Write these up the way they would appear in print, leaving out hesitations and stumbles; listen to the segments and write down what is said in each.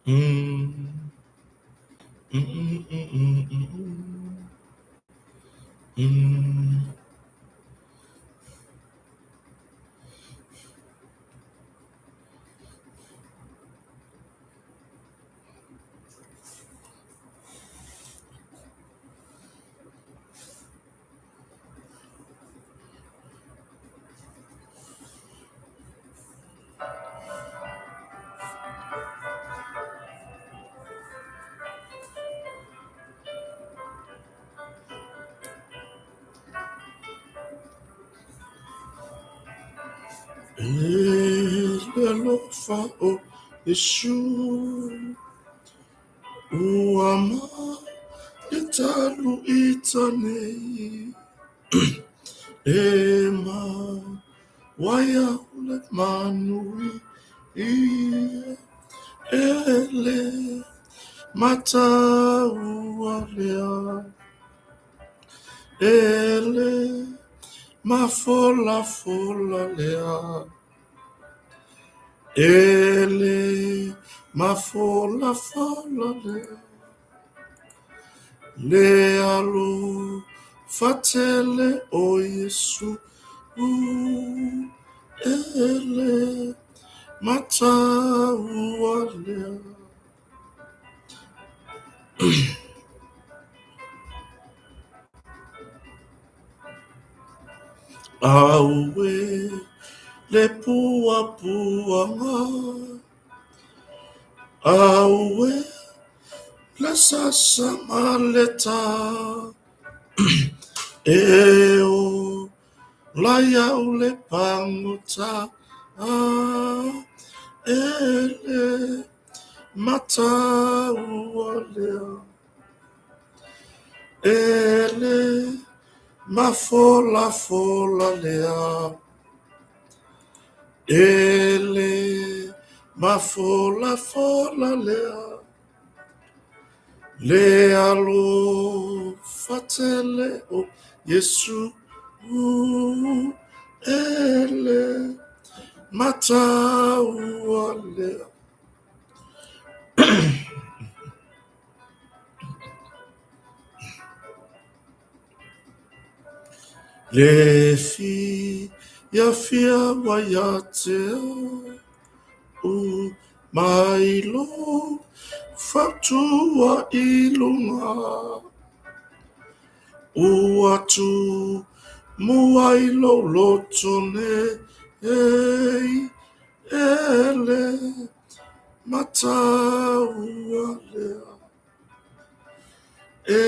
Mm. Mm, mm, mm, mm, mm, mm. E le alofa o Iesu ua ma le talu i tanei e ma wai au le manui e le mataua lea e le mafolafola lea e le mafolafola lea le alofa tele o Iesu e le mataua lea. Aue le puapuaga, aue le sasamaleta, e o lai au le pagota, e le mataua lea, e le mafolafola lea, e le mafolafola lea, le alofa tele o Iesu e le mataua lea. Le fia fia wa ia te u mai lo fautua i lunga ua tu mua i lou loto nei e le mataua lea e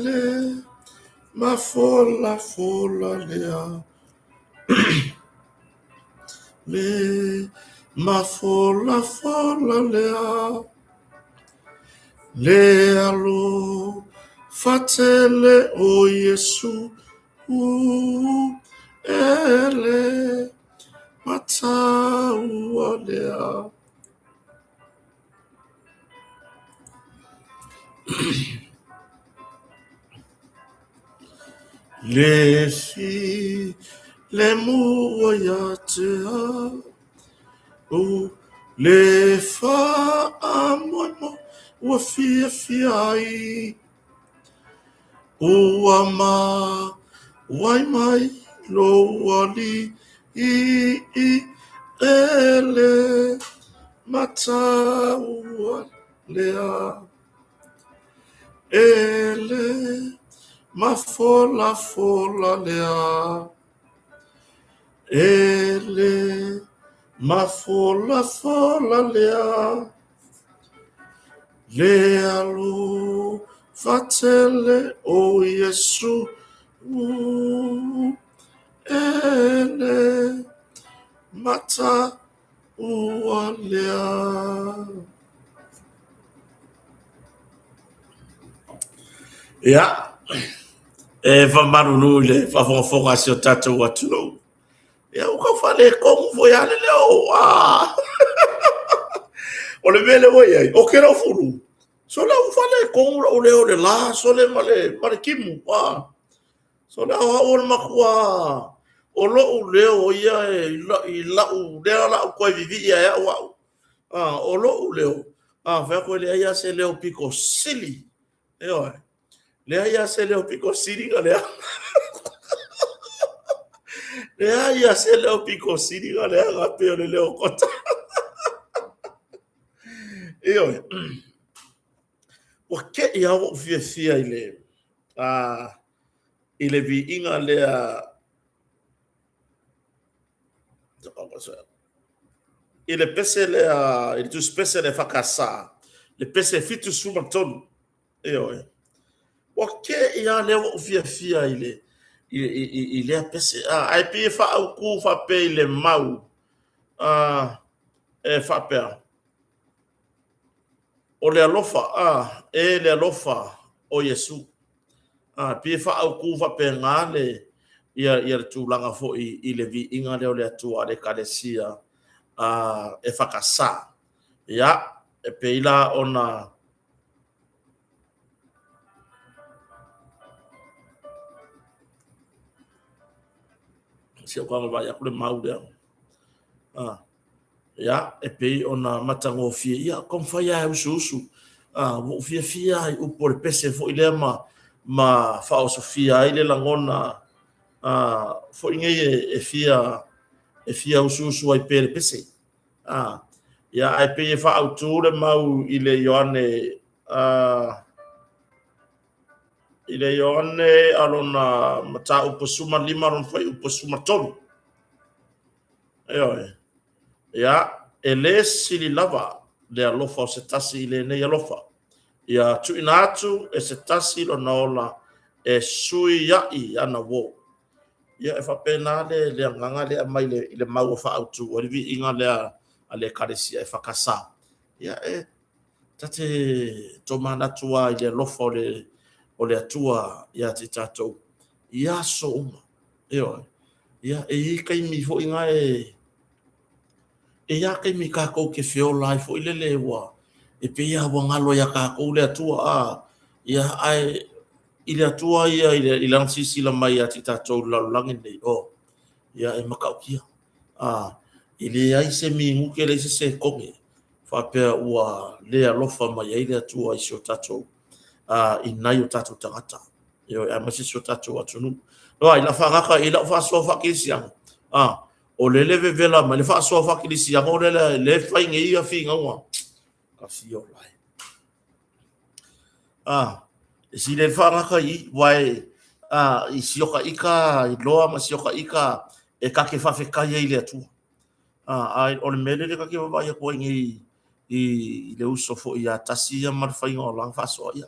le mafolafola lea le mafolafola lea le alofa tele o Iesu e le mataua lea. Le fi le mua ia te au le faamoemoe ua fiafia ai ua maua mai lou alii e le mataua lea e le mafolafola lea e le mafolafola lea le alofa tele o Iesu e le mataua lea. Ia, e faamalulu i le faafogafoga a si o tatou atunuu. Ia, ua tau faaletonu foi lava le leo. Ah. O le mea lea ua i ai, o ke lau fulu, sole ua faaletonu lou leo i le la, sole ma le timu. Ah. Sole o au o le matua o lou leo ia e i lau, lea la ou toe vivii ai au au. Ah, o lou leo. A, fai atu e leai lava se leo pito sili. Ioe. Leai lava se leo pito sili na leaga. Leai lava se leo pito sili na leaga pei o le leo kota. Ioe. Ua te i lava ua ou fiafia i le, i le viiga lea i le pese lea, i le tusi pese lea EFKS, le pese 73, ioe. Ua te i lava lea ua ou fiafia i le, i, i, i lea pese. A, ae pei e faaautu faapea i le mau, a, e faapea, o le alofa, a, e le alofa o Iesu. A, pei e faaautu faapena le, ia, ia le tulaga foi i le viiga lea o le Atua a le Ekalesia a EFKS. Ia, e pei la ona si ou tago vaai atu le mau lea. A, Ia, e pei ona matagofie, ia, taumafai lava e usuusu. A, ua ou fiafia lava i upu o le pese foi lea ma, ma faaosofia ai le lagona a, foi nei e, e fia, e fia usuusu ai pea le pese. A, ia, ae pei e faaautu le mau i le Ioane, a, i le Ioane a lona mataupu 15 lona fuaiupu 13. Ioe. Ia, e lē sili lava le alofa o se tasi i lenei alofa. Ia tuuina atu e se tasi lona ola e suiaʻi ana uō. Ia, e faapena le, le agaga lea e aumai i le, i le mau ua faaautu ai le viiga lea a le Ekalesia EFKS. Ia, e ta te tomanatu lava i le alofa o le, o le Atua ia te tatou i aso uma. Ioe. Ia, e i ai taimi foi na e, e i ai lava taimi tatou te feola ai foi lele ua, e pei lava ua galo ia tatou le Atua, a, ia, ae i le Atua ia i, le, i lana silasila mai ia te tatou i le lalolagi lenei, o, ia, e matautia. A, e leai se minute, leai se sekone, faapea ua le alofa mai ai le Atua i si o tatou, a, i nai o tatou tagata. Ioe, aemaise si o tatou atunuu. Loa, i lau faagata i lau faasoa faakerisiano, a, o lele vevela mai le faasoa faakerisiano o lele le fai nei ia finauga. Ka fiola e. A, e si le faagata i, wae, a, i sioka ika i loa ma sioka ika e ka ke faafetai ai i le Atua. A, a o le mea lele ka ke vaavaai atu ai nei i le uso foi ia tasi ia ma le faiga o lana faasoa ia.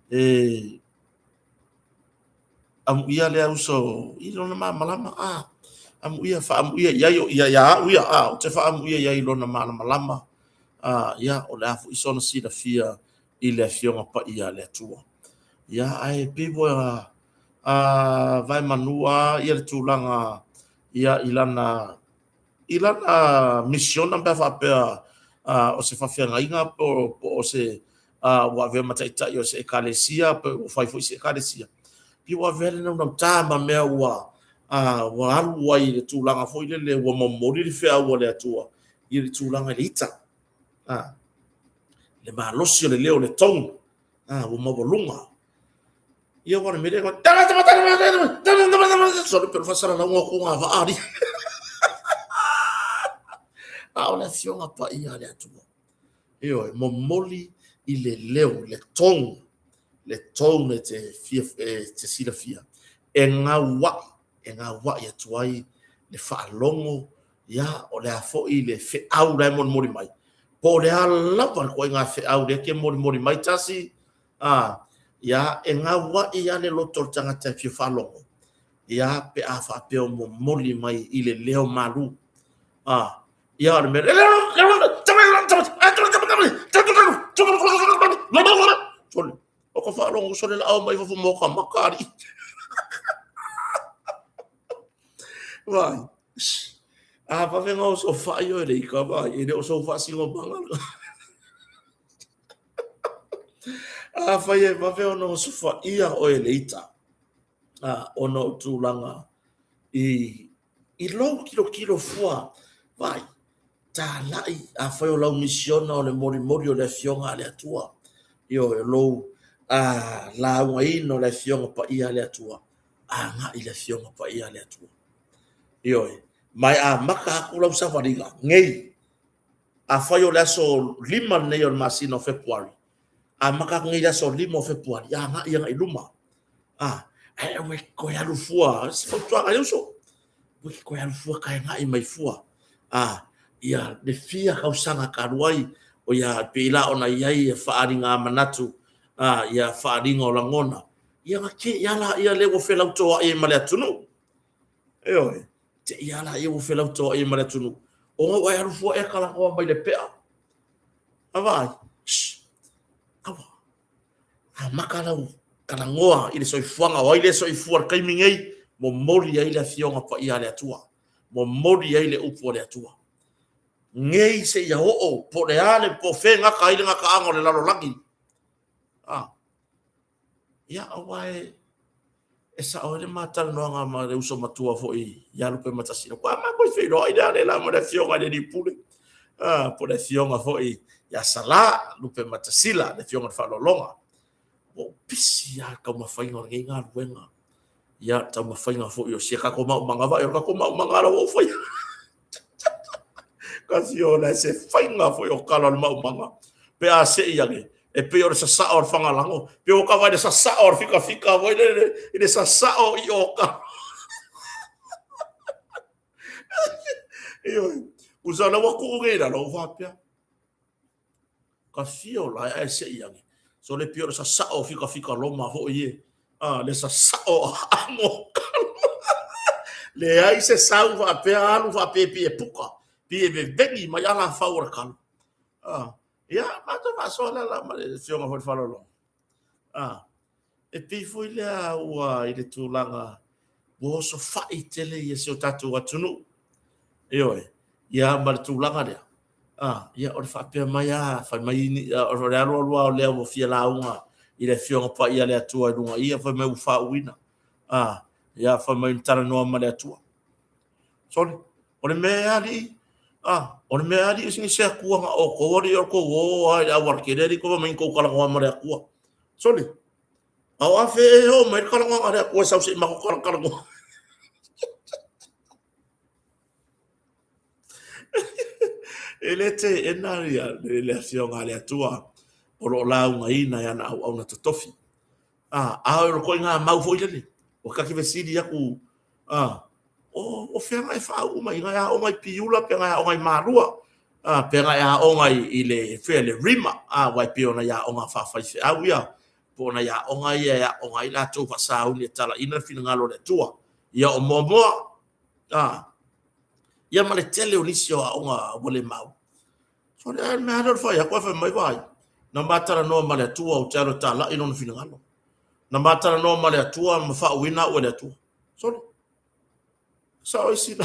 E amuia lea uso i lona malamalama, a, amuia, faamuia i ai o ia ia au ia, a, ou te faamuia i ai i lona malamalama, a, ia, o le a foi sona silafia i le Afioga Paia a le Atua. Ia, ae pei ua a, vaemanu lava ia le tulaga ia i lana i lana misiona pe a faapea o se faafeagaiga po o se ua avea ma taitai o se ekalesia pe ua fai foi se ekalesia, pei ua avea le naunauta ma mea ua ua alu ai i le tulaga foi lele ua momoli le feau a le Atua i le tulaga i le ita, le malosi o le leo o le tone ua maualuga. Ia ua le mele ko sole pe fasalalauga o ngā vaari. A o le afioga paia a le Atua. Ioe, momoli i le leo, le tone, le tone e te, fia, e te silafia. E gaua'i, e gaua'i atu ai le faalogo, ia, o le a foi le feau la e molimoli mai. Po o le a lava le ituaiga feau lea e te molimoli mai tasi, A, ia, e gauaʻi lava le loto o le tagata e fia faalogo, ia, pe a faapea o momoli mai i le leo malū. A, ia, o le mea Sole, o ka faalogo sole la ao mai fafo mo ka maka alii. Vai. A vave na osofaʻi oe le ika vai, e le o sou faasinomaga. Afai e vave ona osofaia oe e le ita, a, ona o tulaga i, i lou tilotilo fua, vai, Talai, afai o lau misiona o le molimoli o le Afioga a le Atua, ioe, o lou laugaina o le Afioga Paia a le Atua, agai i le Afioga Paia a le Atua. Ioe, ma e amata atu lau savaliga nei. Afai o le aso 5 lenei o le masina o Fepuari, amata atu nei i le aso 5 o Fepuari, agai agai i luma. Ae aua e te toe alu fua, se fautuaga i le uso, aua e te toe alu fua taena'i mai fua. Ia le fia tausaga talu ai, o ia pei la ona i ai faaaliga manatu, ia faaaliga o lagona, ia ona te i lava lea lea ua felautoa'i ai ma le atunuu. Ioe, te i lava lea ua felautoa'i ai ma le atunuu, ona ua e alu fua ea talanoa mai i le pea. A vaai, shh, aua, amata lau talanoa i le soifuaga, o ai lea e soifua i le taimi nei, momoli ai le Afioga Paia a le Atua, momoli ai le upu a le Atua. Nei seia oo, po o le a le, po o fea e gata ai le gataaga o le lalolagi. Ia, aua e sao ai le ma talanoaga ma le uso matua foi ia Lupematasila, ua matou feiloai lea la ma le Afioga i le Alii Pule, po o le Afioga foi ia Sala Lupematasila, le Afioga i le Faaaloaloga. Ua ou pisi lava i le taumafaiga o lenei galuega. Ia, le taumafaiga foi o si a tatou maumaga, vaai o le tatou maumaga la ua ou faia. Kasi o le se faiga foi o tala o le maumaga. Pe a sei ane, e pei o le sasao o le fagalago, pe ua tau vaai i le sasao o le fikafika foi lele, i le sasao i o talo. Ioe, tusa o lea ua tuu nei i lalo, ua faapea, ka fia o lae ae sei ane. So le pei o le sasao o fikafika loma foi e, le sasao o aano o talo. Leai se sau faapea alu faapea pei e puka, pei e veveni mai alafau o le talo. Ia, matou faasoa lea la ma le Afioga foi i le Faaaloaloga. E pei foi lea ua i le tulaga ua osofai tele ia si o tatou atunuu. Ioe, ia ma le tulaga lea, ia o le faapea mai lava, fai mai, o le alu alu lava o lea ua fia lauga i le Afioga Paia a le Atua i luga ia, fai mai ua faauuina. Ia fai mai na talanoa ma le Atua. Sole, o le mea e alii, o le mea e alii o se Atua na o tou alii o le tou o lava i le aualatele alii tou fai mai na tou talanoa ma le Atua. Sole, a o afe e oo mai le talanoaga a le Atua e sau se i matou talatalanoa. E le teena le Afioga a le Atua o lo o laugaina e ana auauna totofi. A o le ituaiga mau foi lele, ua ta te fesili atu, o fea na e faauu mai ai? Na e aoga i Piula pe na e aoga i Malua? Pe na e aoga i le fea le Rima? Aua e pei o nai aoga faafaifeau ia, po o nai aoga ia e aoga ai latou faasauni e talaina le finagalo o le Atua. Ia o Moamoa, ia ma le tele o nisi o aoga ua le mau. So le a le mea lea o le fai atu ae fai mai, vaai, na ma talanoa ma le Atua ou te alu e talai lona finagalo. Na ma talanoa ma le Atua ma faauuina au e le Atua. Sole, sao ai sina.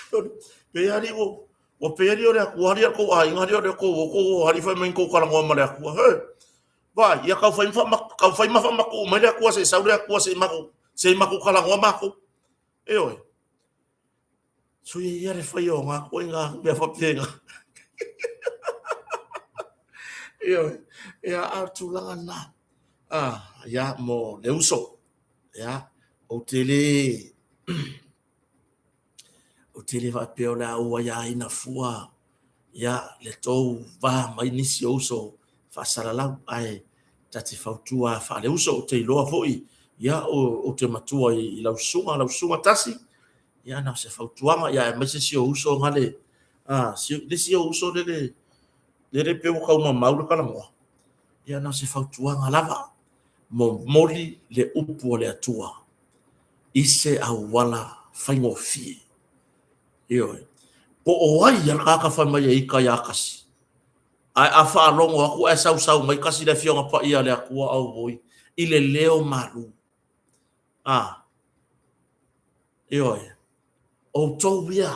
Sole, pe alii ua, ua pe alii o le Atua, alii o le tou aiga, alii o le tou o, tou o, alii fai mai na tou talanoa ma le Atua. He, vaai, ia tau fai ma, tau fai ma faamatuu mai le Atua se i sau le Atua se i matou, se i matou talanoa matou. Ioe. Sui ia le faia o ngā koinga mea faapena. Ioe, ia, a o le tulaga lena. Ia, mo le uso, ia, ou te le, ou te le faapea o le a ou aiaina fua, ia, le tou va mai nisi o uso faasalalau, ae ta te fautua faaleuso, ou te iloa foi, ia, ou te matua i lau susuga, lau susuga tasi, ia na o se fautuaga, ia aemaise si ou uso gale, le si ou uso lele, lele pei ua tau mamau le talanoa, ia na o se fautuaga lava, momoli le upu a le Atua i se auala faigofie. Ioe. Po o ai lava le tagata fai mai e ita ia Kasi, ae a faalogo atu ae sausau mai Kasi le Afioga Paia a le Atua, auoi, i le leo malu. Ioe, outou ia,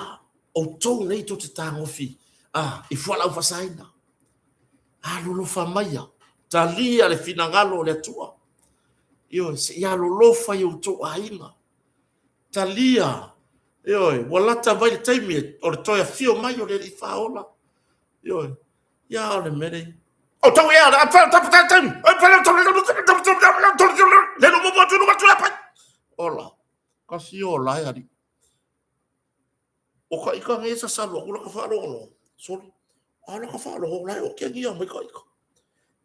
outou nei tou te tagofi i fualaau faasaina. Alolofa maia, talia le finagalo o le Atua. Ioe, se i alolofa i outou aiga. Talia. Ioe, ua lata mai le taimi o le toe afio mai o le Alii Faaola. Ioe, ia a o le mea lea. O tau ea, a pa ta ta ta. Le lo mo tu no tu la pai. Ola. Ka si ola e ali. O ka ika nge sa salu aku la ka whaalogo. Sorry. A la ka whaalogo la e o ke ngia mai ka ika.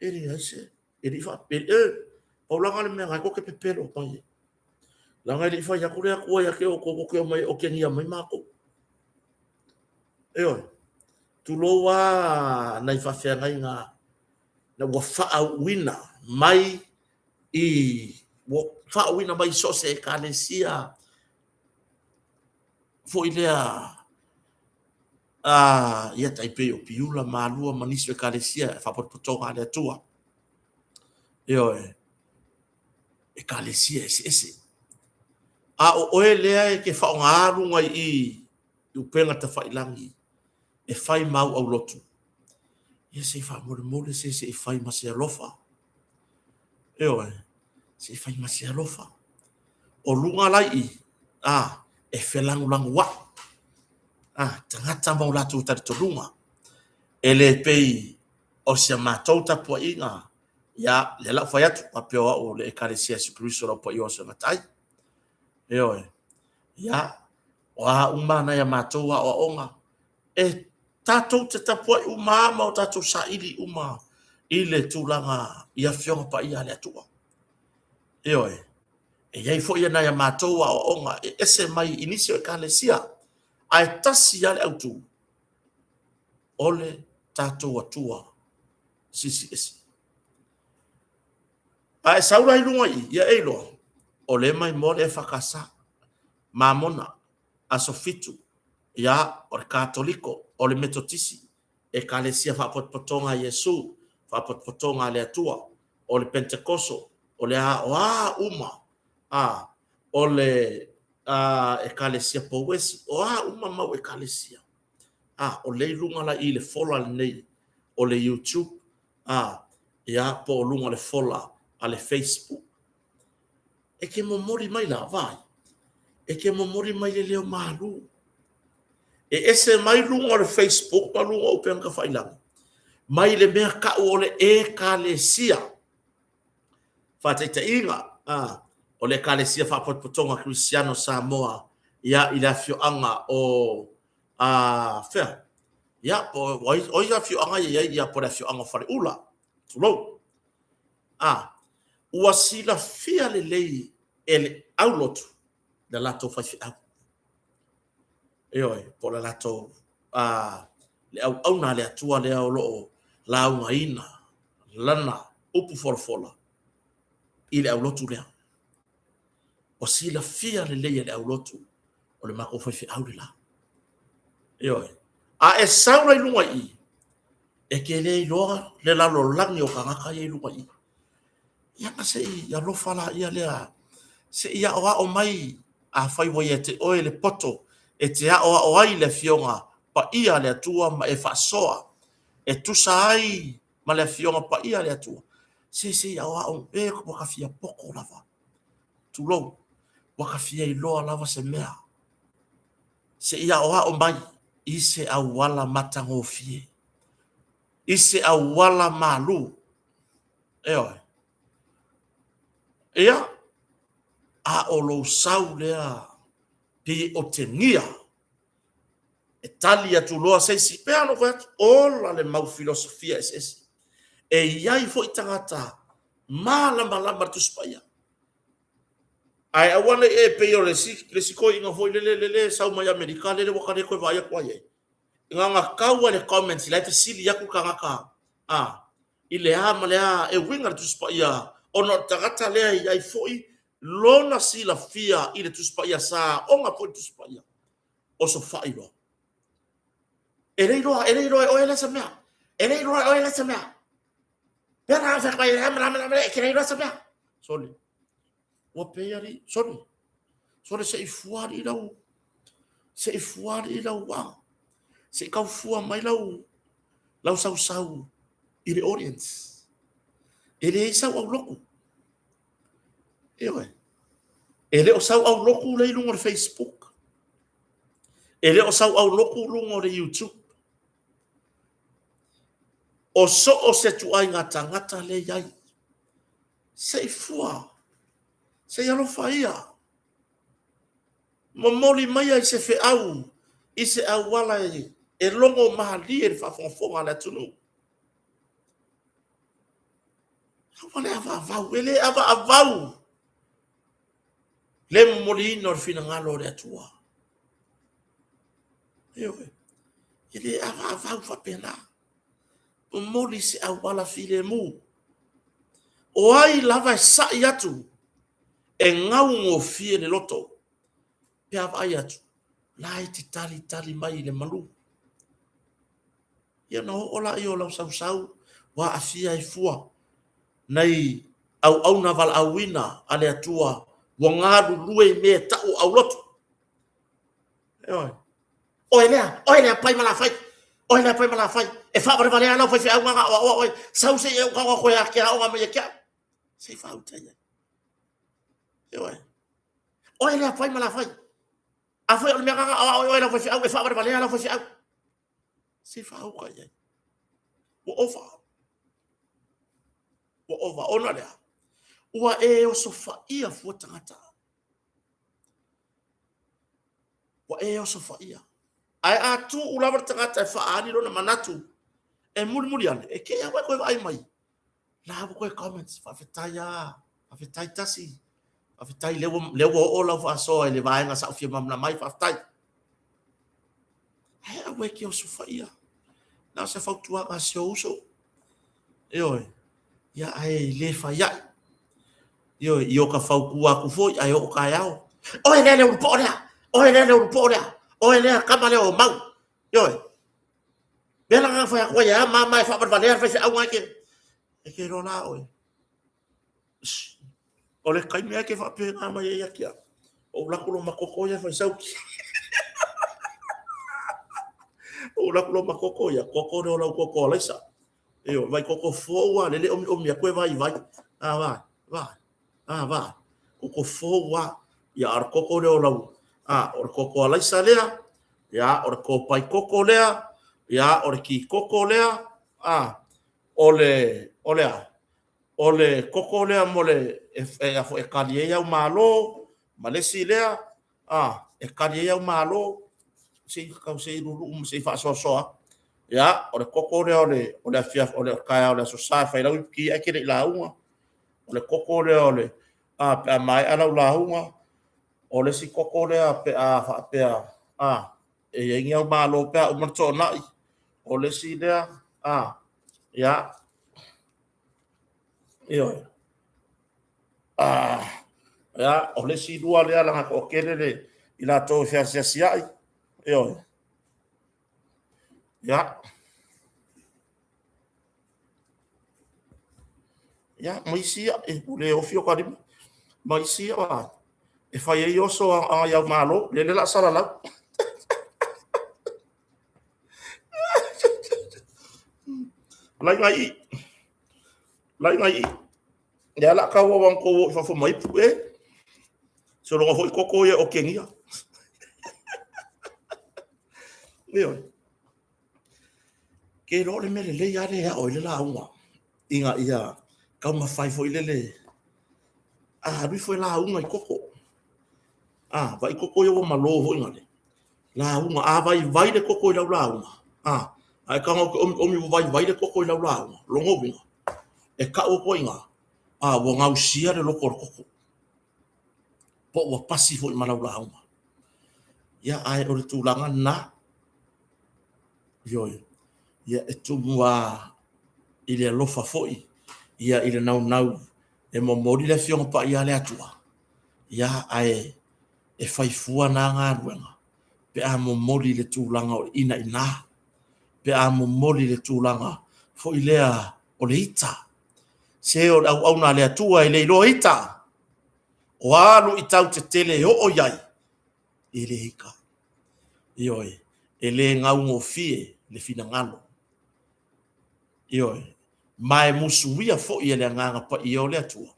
E le ai se. E le i wha. E, e. Paulanga le mea ngai ko ke pepelo mai. Leaga e le i fai atu le Atua ia te outou tou te omai e otegia mai matou. Ioe, tulou lava nai faafeagaiga na ua faauuina mai i ua faauuina mai i so o se ekalesia foi lea ia tai pei o Piula, Malua ma nisi o ekalesia faapotopotoga a le Atua. Ioe, ekalesia eseese. A o oe lea e te faaaoga luga i i i upega tafailagi e fai ma au aulotu, ia se i faamolemole se se i fai ma se alofa. Ioe, se i fai ma se alofa. O luga la i i, a, e felagolagoai, a, tagata ma o latou talitonuga. E le pei o si a matou tapuaiga Ia, lea la ou fai atu, faapea o au o le Ekalesia Iesu Keriso lau paia o aso e gata ai. Ioe. Ia, o a uma nai a matou aoaoga, e tatou te tapuai uma ma o tatou saili uma i le tulaga i Afioga Paia a le Atua. Ioe. E i ai foi nai a matou aoaoga e ese mai i nisi o Ekalesia, ae tasi lava le autu, o le tatou Atua Silisili Ese. A e sau la i luga i i, ia e iloa, o lea e maimoa le EFKS, Mamona, Aso Fitu, ia, o le Katoliko, o le Metotisi, Ekalesia Faapotopotoga a Iesu, Faapotopotoga a le Atua, o le Penetekoso, o le a, o a uma, a, o le a, Ekalesia Pouesi, o a uma mau Ekalesia, a, o lea i luga la i le fola lenei o le YouTube, a, ia, po o luga o le fola a le Facebook. E te momoli mai la, vaai, e te momoli mai le leo malū. E ese mai luga o le Facebook ma luga o upega tafailagi, mai le mea ta'u o le Ekalesia. Faataitaiga, a, o le Ekalesia Faapotopotoga Kerisiano Samoa, ia, i le afioaga o a fea? Ia, po o ai afioaga ia i ai, ia, po o le afioaga o Faleula, tulou. A, ua silafia lelei e le aulotu le latou faifeau. Ioe, po o le latou, a, le auauna a le Atua lea o lo o laugaina lana upu folafola i le aulotu lea. Ua silafia lelei e le aulotu o le matou faifeau le la. Ioe. A e sau la i luga i i, e te le iloa le lalolagi o tagata ia i luga i i. Ia na se i alofa laia lea, se i aoao mai, afai ua ia te oe le poto e te aoao ai le Afioga Paia a le Atua ma e faasoa e tusa ai ma le Afioga Paia a le Atua, se se i aoao, e ua ta fia poto lava. Tulou, ua ta fia iloa lava se mea. Se i aoao mai i se auala matagofie, i se auala malū. Ioe. Ia, a o lou sau lea pei e otegia e tali atu loa se isi, pei lava ona ou fai atu, ola le mau filosofia eseese. E i ai foi tagata malamalama i le Tusi Paia. Ae aua ne i e pei o le isi, le isi toeaina foi lele, lele e sau mai Amerika, lele ua ta le toe vaai atu lava i ai. Na ona tau lava i le comments la e fesili atu le tagata, a, i le a ma le a e uiga le Tusi Paia, ona o le tagata lea e i ai foi lona silafia i le Tusi Paia, sa aoga foi i le Tusi Paia. Osofai loa. E le iloa, e le iloa e oe lea se mea. E le iloa e oe lea se mea. Pea la fai mai la la la e ke le iloa se mea. Sole. Ua pei ali, sole. Sole se i fua ali lau se i fua ali lau a. Se i tau fua mai lau lau sausau i le audience. E leai sau aulotu. Ioe. E le o sau aulotu lea i luga o le Facebook. E le o sau aulotu luga o le YouTube. O so o se tuaiga tagata lea e i ai. Se i fua, se i alofa ia. Momoli maia i se feau, i se auala e logo malie i le faafogafoga a le atunuu. Aua le avaavau, e le avaavau le momoliina o le finagalo o le Atua. Ioe, e le avaavau faapena. Momoli se auala filemu. O ai lava e sa'i atu e gaugofie le loto, pe a vaai atu, la e te talitali mai i le malu. Ia ona oo lea o lau sausau ua aafia ai fua nai auauna valaauina a le Atua ua galulue i mea e tau o aulotu. Ioe. Oe lea, oe lea Pai ma Lafai, oe lea Pai ma Lafai, e faavalevalea lau faifeau na aoaoa oe, sau se i e ou tago atu e te aoga mai ia te au. Se i faauta i ai. Ioe. Oe lea Pai ma Lafai, afai o le mea na aoao oe lau faifeau, e faavalevalea lau faifeau. Se i faauta i ai. Ua ova. Ua ova. Ona lea, ua e osofaia fua tagata. Ua e osofaia. Ae a tuu lava le tagata e faaali lona manatu, e mulimuli ane, e te i lava ua e toe vaai mai, la ua toe comments, faafetai lava, faafetai Tasi, faafetai lea ua, lea ua oo lau faasoa i le vaega sa ou fia malamalama ai, faafetai. Ae aua e te osofaia. Na o se fautuaga a si ou uso. Ioe, ia ae le fai ai. Ioe, i o ka fautua atu foi ae oo taeao. Oe lea le ulupoo lea, oe lea le ulupoo lea, oe lea tama lea o Mau. Ioe. Mea la na fai atu ai e a ma ma e faavalevalea le faifeau na e te e te iloa la oe. O le taimi lava e te faapena mai ai ia te au, ou alu atu loa ma koko ia fai sau. Ou alu atu loa ma koko ia, koko lea o lau koko alaisa. Ioe, vai koko fou lava, lele omiomi atu e vaivai. A vai, vai, a vai. Koko fou lava. Ia, a o le koko lea o lau, a, o le koko alaisa lea, ia, o le kopai koko lea, ia, o le ti koko lea, a, o le, o le a? O le koko lea mo le, e, e, e kali ai au malo, ma le isi lea, a, e kali ai au malo, se i tau se i luluu ma se i faasoasoa. Ia, o le koko lea o le, o le afiafi, o le taeao o le Aso Sa e fai lau iputi ae te le i lauga. O le koko lea o le, a, pe a maea lau lauga, o le isi koko lea pe a faapea, a, e i ai ni au malo pe a uma le toonai, o le isi lea, a, ia, ioe. A, ia, o le isi lua lea leaga e toatele le i latou e feasiasiai, ioe. Ia. Ia, ma isi ia, e ua le ofi o ta lima. Ma isi ia, e fai ai oso a nai au malo, lele o le a salalau. Laina i i. Laina i i. Lea la tau au ana tou o i fafo ma ipu, e. Sologa foi koko ia o Kenia. Ioe. Ke iloa o le mea lelei lava lea e ao ai le lauga ina ia taumafai foi lele a alu ifo e lauga i koko. A, vaai koko ia ua malo foi ngale. Lauga, a vaivai le koko i lau lauga, a, a e tago atu e omiomi ua vaivai le koko i lau lauga, lona uiga, e tau atu ai i ina, a, ua gausia le loto o le koko, po ua pasi foi ma lau lauga. Ia, ae o le tulaga lena, ioe, ia e tumu lava i le alofa foi, ia i le naunau e momoli le Afioga Paia a le Atua, ia, ae e fai fua na galuega pe a momoli le tulaga o le inaina, pe a momoli le tulaga foi lea o le ita. Se o le auauna a le Atua e le iloa ita, o a luitau tetele e oo i ai, e le ita. Ioe, e le gaugofie le finagalo. Ioe, ma e musuia foi e le Agaga Paia o le Atua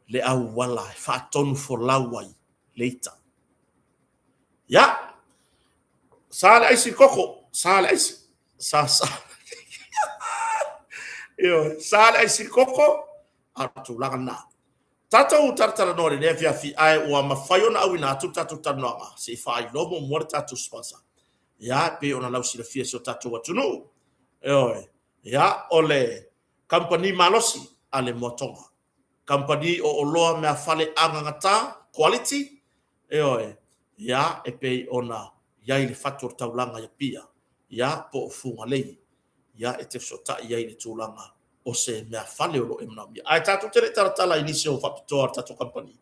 le auala e faatonufolau ai le ita. Ia! Sa le aisi koko, sa le aisi. Sa sa. Ioe, sa le aisi koko, a o le tulaga lena. Tatou talatalanoa i lenei afiafi, ae ua mafai ona auina atu le tatou talanoaga se i faailoa muamua le tatou sponsor. Ia, e pei ona lausilafia e si o tatou atunuu. Ioe, ia, o le kamupani malosi a le Moatoga. Kamupani o oloa meafale agagata, quality, ioe, ia, e pei ona i ai le fatu o le taulaga i Apia, ia, po o Fugalei, ia, e te fesootai ai i le tulaga o se meafale o lo o e manaomia. Ae tatou te le i talatala i nisi o faapitoa a le tatou kamupani,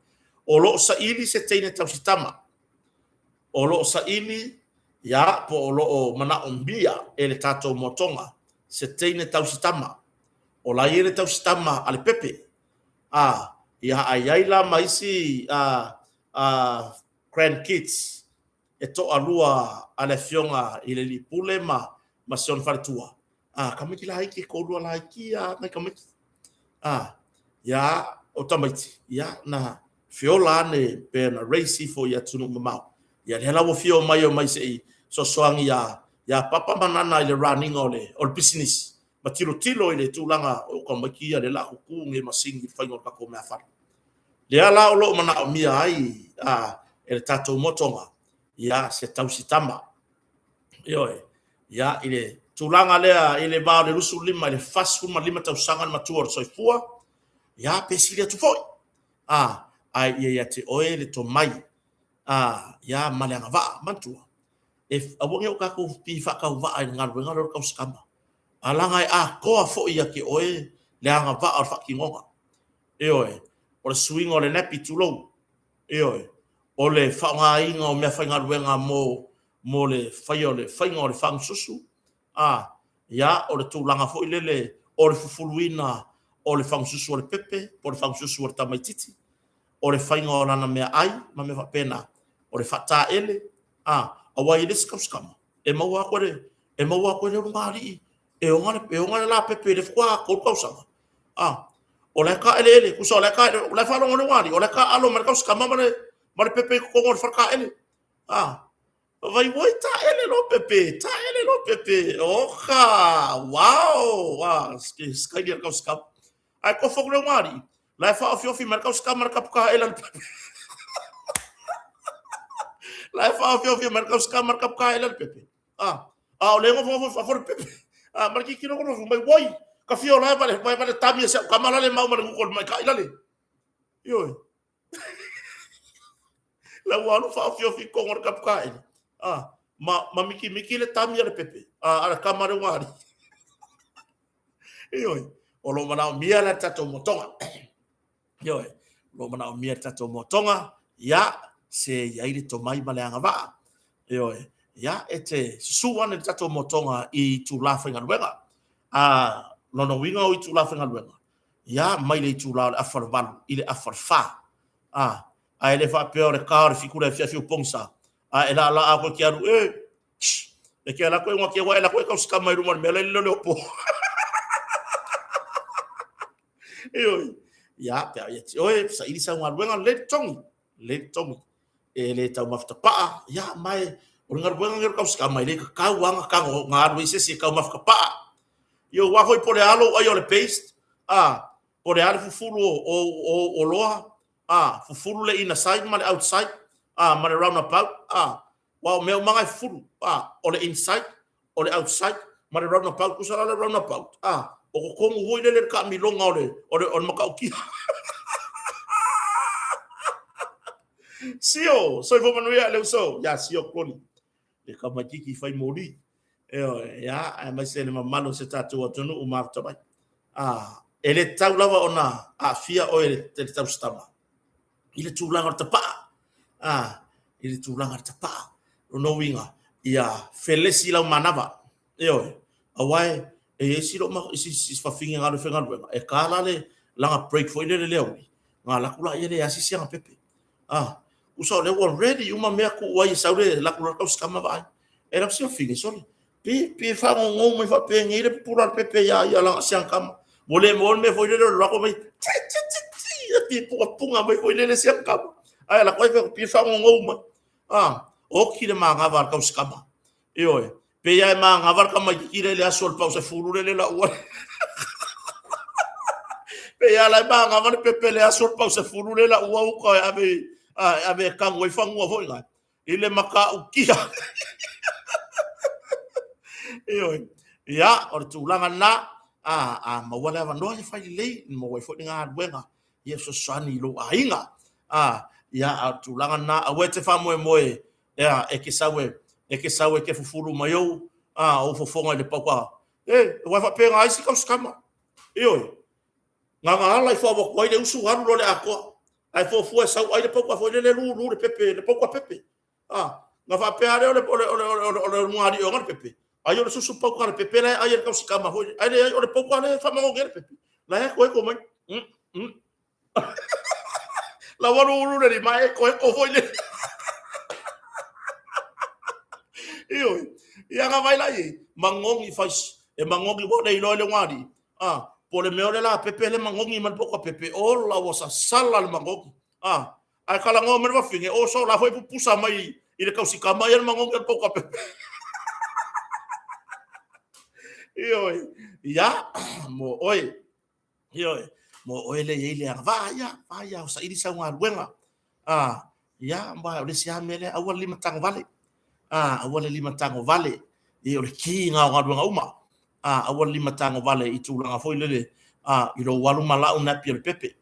o lo o saili se teine tausitama, o lo o saili, ia, po o lo o manaomia e le tatou moatoga se teine tausitama. O la e i ai le tausitama a le pepe, a, ia, ae i ai la ma isi a, a, grandkids e toalua a le afioga i le alii pule ma, ma si ona faletua, a, tamaiti laiti e toalua laiti lava nai tamaiti. A, ia, o tamaiti, ia, na feola ane pe na raise ifo i atunuu mamao. Ia lea la ua fia omai omai se i fesoasoani iā, iā Papa ma Nana i le run ina o le, o le pisinisi ma tilotilo i le tulaga o tamaiti ia lea o le a tutu nei masini i le faiga o le tatou meafale. Lea la o lo o manaomia ai a, e le tatou motoga, ia, se tausitama. Ioe, ia, i le tulaga lea i le va o le 25 i le 45 tausaga le matua o le soifua, ia, pe sili atu foi. A, ae ia ia te oe le tomai, a, ia, ma le agavaa. Manatua, e aua ne i o tatou pipii faatauvaa i le galuega lea o le tausikama, a leaga e atoa foi ia te oe le agavaa o le faatinoga. Ioe, o le suiga o le nappy, tulou, ioe, o le faaaogaina o meafaigaluega mo mo le faia o le faiga o le fagususu, a, ia, o le tulaga foi lele o le fufuluina o le fagususu o le pepe po o le fagususu o le tamaitiiti, o le faiga o lana meaai ma mea faapena, o le faataele, a, aua e i ai le isi tausikama e maua atu e le, e maua atu e le ulugalii e ona le, e ona le lapepe i le faatoa 3 tausaga, a, o la e taeleele, tusa o la e taeleele, o la e faalogo le ulugalii o la e taaalo mai le tausikama ma le, ma le pepe i totonu o le faletaele, a, vai, oi, taele lo pepe, taele lo pepe, oka, wow, a, sikaini a le tausikama. Ae tofu atu le ulugalii, la e faaofiofi mai le tausikama le kapu taele a le pepe. La e faaofiofi mai le tausikama le kapu taele a le pepe. A, a o lea e nofonofo i fafo le pepe. A, ma le tilotilo nofonofo mai, oi, ka fia o la e vale, vai vale tami e si au tama lale mau ma le gutu o le maikai lale. Ioe. La ua alu faaofiofi i totonu o le kapu taele. A, ma, ma mikimiki le tami a le pepe, a, a le tama le ulugalii. Ioe, o lo o manaomia la le tatou motoga. Ioe, o lo o manaomia le tatou motoga, ia, se i ai le tomai ma le agavaa. Ioe, ia, e te susu ane le tatou motoga i itula faigaluega. A, lona uiga o itula faigaluega, ia, mai le itula o le afa o le 8 i le afa o le 4. A, ae le faapea o le ta o le 7 i le afiafi ua pogisa, a e laalaa atu e te alu, e, E te ala koe ngā ke wae la koe kau sikama i ruma le mea lai le leo po. Ioe. Ia, pe a ia ti oe, saili sau galuega, le totogi, le totogi. E le taumafatapa'a, ia, ma e, o le galuega lenei o le tausikama, e le tatau lava ona tago ona alu ai se isi e taumafatapa'a. Ia, aua foi po o le a lou ai o le paste, a, po o le a le fufulu o ou oloa, a, fufulu le inner side ma le outside, a, ma le roundabout, a, Aua o mea uma na e fufulu, a, o le inside, o le outside, ma le roundabout. Tusa la le roundabout, a, o totonu foi lele le taamiloga o le, o le, o le matautia. Sio, soifua manuia le uso. Ia, sio Koli. Le tamaitiiti fai moli. Ioe, ia, aemaise le mamalu o si o tatou atunuu mafuta mai. A, e le tatau lava ona aafia oe e le tausitama i le tulaga o le tapaa. A, i le tulaga o le tapaa. Lona uiga, ia felesi lau manava. Ioe, aua e i ai si lou si fafine na alu e faigaluega, e ta la le lana break foi lele i le aoauli, ona alu atu lea e asi si ana pepe. A, tusa o lea ua ready uma mea tuu ai e sau le alu atu loa le tausikama vaai. E lau si fafine, sole, pe, pe fagogo mai faapenei le pupula o le pepe ia ia lana si ana tama. Ua le maua le mea foi lele o le alu atu mai, ti, ti, ti, ti, e pei pungapunga mai foi lele si ana tama. Ae alu atu ai pei fagogo mai. A, oki le manava a le tausikama. Ioe, pei lava e magava le tamaitiiti lea i le aso o le pausefulu lea e lau ai. Pei lava la e magava le pepe i le aso o le pausefulu lea e lau ai uta e ave, e ave e tanu ai fanua foi na, i le matautia. Ioe, ia, o le tulaga lena, a maua le avanoa, ia fai lelei, maua ai foi le galuega ia fesoasoani i lou aiga. Ia, a o le tulaga lena, aua e te faamoemoe Ea, e te sau e, e te sau e te fufulu mai ou, a, ou fofoga i le pauka. E, aua e faapena isi tausikama. Ioe. Na ona ala ifo lava ua tuai le usu alu loa le atoa. Ae fuafua e sau ai le pauka foi lele lulu le pepe, le pauka pepe. A, na faapea lea o le, o le, o le, o le, o le ulugalii e ona le pepe. Ai o le susu pauka a le pepe la e ai e le tausikama foi. Ae leai, o le pauka lea e faamanogi ai le pepe. La e etoeto mai. La ua lulu le lima e etoeto foi le. Ioe. Ia na vai la i magogi fai e magogi ua le iloa le ugali'i. Ah, po le mea o le la pepe le magogi ma le poka pepe ola ua sasala le magogi. Ah, ae talanoa mai le fafine o so la foi pupusa mai i le tausikama ia le magogi o le poka pepe. Ioe. Ia, mo oe. Ioe, mo oe le i ai le agavaa, ia, vaai ia, o saili sau galuega. A, ia, ma o le isi lava mea lea, aua le limatago vale. A, aua le limatago vale. I o le ki ngā o galuega uma. A, aua le limatago vale i tulaga foi lele, a, i lou alu ma lau nappy o le pepe.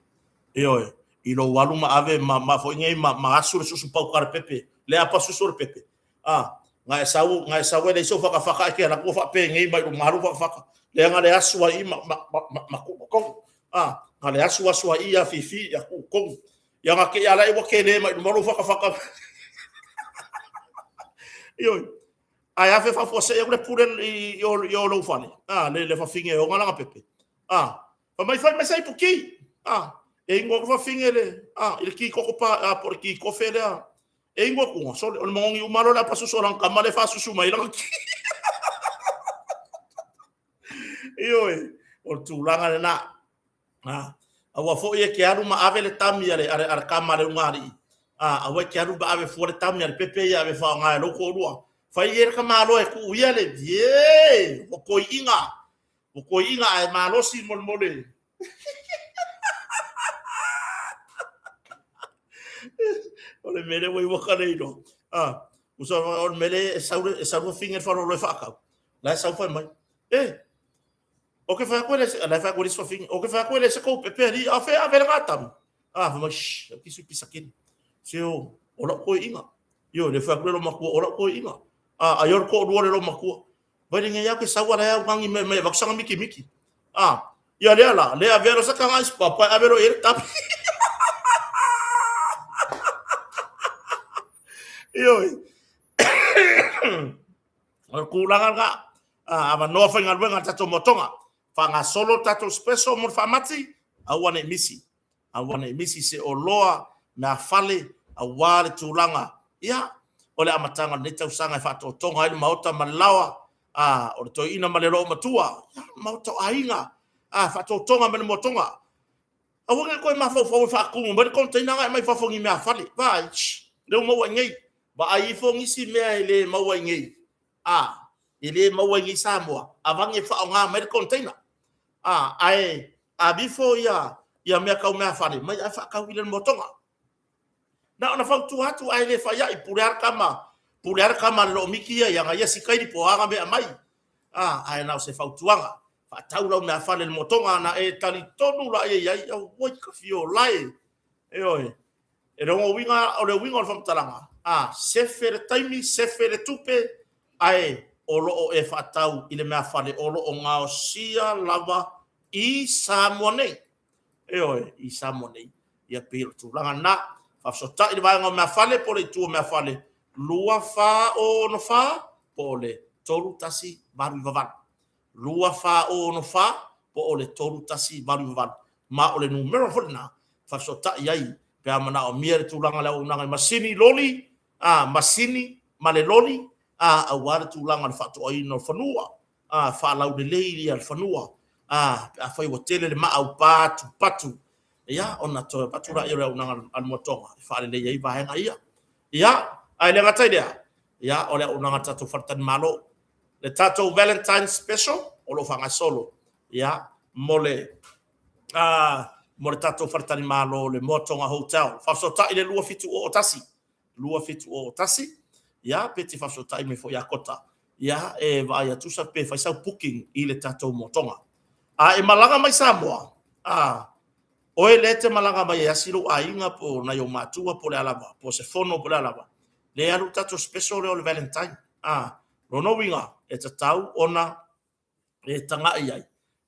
Ioe, i lou alu ma ave ma, ma foi nei ma, ma asu le susu pauka le pepe, le apa susu o le pepe. A, na e sau, na e sau e leai sou fatafata e te alu atu ua faapenei mai luma lou fatafata. Lea na le asu ai i ma, ma, ma, ma, ma tuu totonu. A, na le asu asu ai i ia Fifi ia tuu totonu. Ia na te i ala ua tele mai luma lou fatafata. Ioe. Ae afe faafuasei atu le pule i, i, i o lou fale. A, le, le fafine e ona lana pepe. A, fai mai fai mai se ipu ki. A, e inu atu fafine le, a, i le ki koko pa, a, po o le ki kofe lea. E ingoa kuga, sole, o le magogi uma loa le apasusu o lana tama lea e faasusu mai ai lana ki. Ioe, o le tulaga lena. Ha, aua foi e ke alu ma ave le tami a le, a le, a le tama a le ugali'i. A, aua e ke alu ma ave fua le tami a le pepe ia ave faaaoga e lou toalua. Fai ia le tamaloa e tuu ia le, ie, ua toi'iga, ua toi'iga ae malosi molemole. O le mea lea ua iua ka le iloa. Ah, usa o le mea lea e sau e sau fafine le faalolo e faatau. La e sau fai mai. E, o ke fai atu e le la e fai atu e le isi fafine. O ke fai atu e le se kou pepe ali, a fe ave le gatamu. Ah, fai mai, shh, au kisu pisa kini. Se o, o lau toeaiina. Ioe, le fai atu le loomatua, o lau toeaiina. Ah, ai o le toalua le loomatua. Vai lenei au ke sau ala au ngangi me me vakusanga miki miki. Ah, ia lea la, lea avea lo sa kanga isi papa, ave lo i le tapi. Ioe. O le tulaga lena, avanoa faigaluega a le tatou motoga. Faagasolo le tatou special mo le faamati, aua ne i misi. Aua ne i misi se oloa, meafale, aua le tulaga, ia, o le amataga o lenei tausaga e faatotoga ai le Maota ma le Laoa, a, o le toeaina ma le loomatua, ia, Maota o aiga, a, faatotoga ma le motoga. Aua ne i toe mafaufau e faatumu mai le container agai mai fafo i ni meafale. Vaai, shh, lea ua maua i inei. Vaai ifo nisi mea e le maua i inei. A, e le maua i inei i Samoa, avane e faaaoga mai le container. A, ae ave ifo ia, ia mea tau meafale mai ae faatau i le motoga. Na ona fautua atu ae le fai ai, pule lava le tama, pule lava le tama a le loomiti ia i ana ia sikaili po o a ana mea e aumai. A, ae na o se fautuaga, faatau lau meafale i le motoga ona e talitonu laia i ai, auoi ka fiola e. Ioe. E le uiga, o le uiga o le faamatalaga, a, sefe le taimi, sefe le tupe, ae o lo o e faatau i le meafale o lo o gaosia lava i Samoa nei. Ioe, i Samoa nei. Ia pei o le tulaga lena. Faafesootai le vaega o meafale po o le itu o meafale 2464 po o le 3188. 2464 po o le 3188. Ma o le numera foi lena e faafesootai ai pe a manaomia le tulaga o le auaunaga i masini loli, a, masini ma le loli, a, aua le tulaga o le faatoaina o fanua, a, faalaulelei ia le fanua, a, pe afai ua tele le maau patupatu, ia, ona toe avatu lea o le auaunaga a le moatoga e faalelei ai vaega ia. Ia, ae le gata i lea, Ia, o le auaunaga a le tatou faletalimalo. Le tatou Valentine Special o lo o faagasolo, ia, mo le mo le tatou faletalimalo le Moatoga Hotel. Faafesootai i le 2701 2701, ia, pe te faafesootai mai foi ia Kota, ia, e vaai atu sa pe fai sau booking i le tatou Moatoga. A e malaga mai Samoa, a oe lea e te malaga mai e asi lou aiga po o nai ou matua po o le a lava, po o se fono po o le a lava, lea e alu le tatou special lea o le Valentine. A, lona uiga, e tatau ona e tagai ai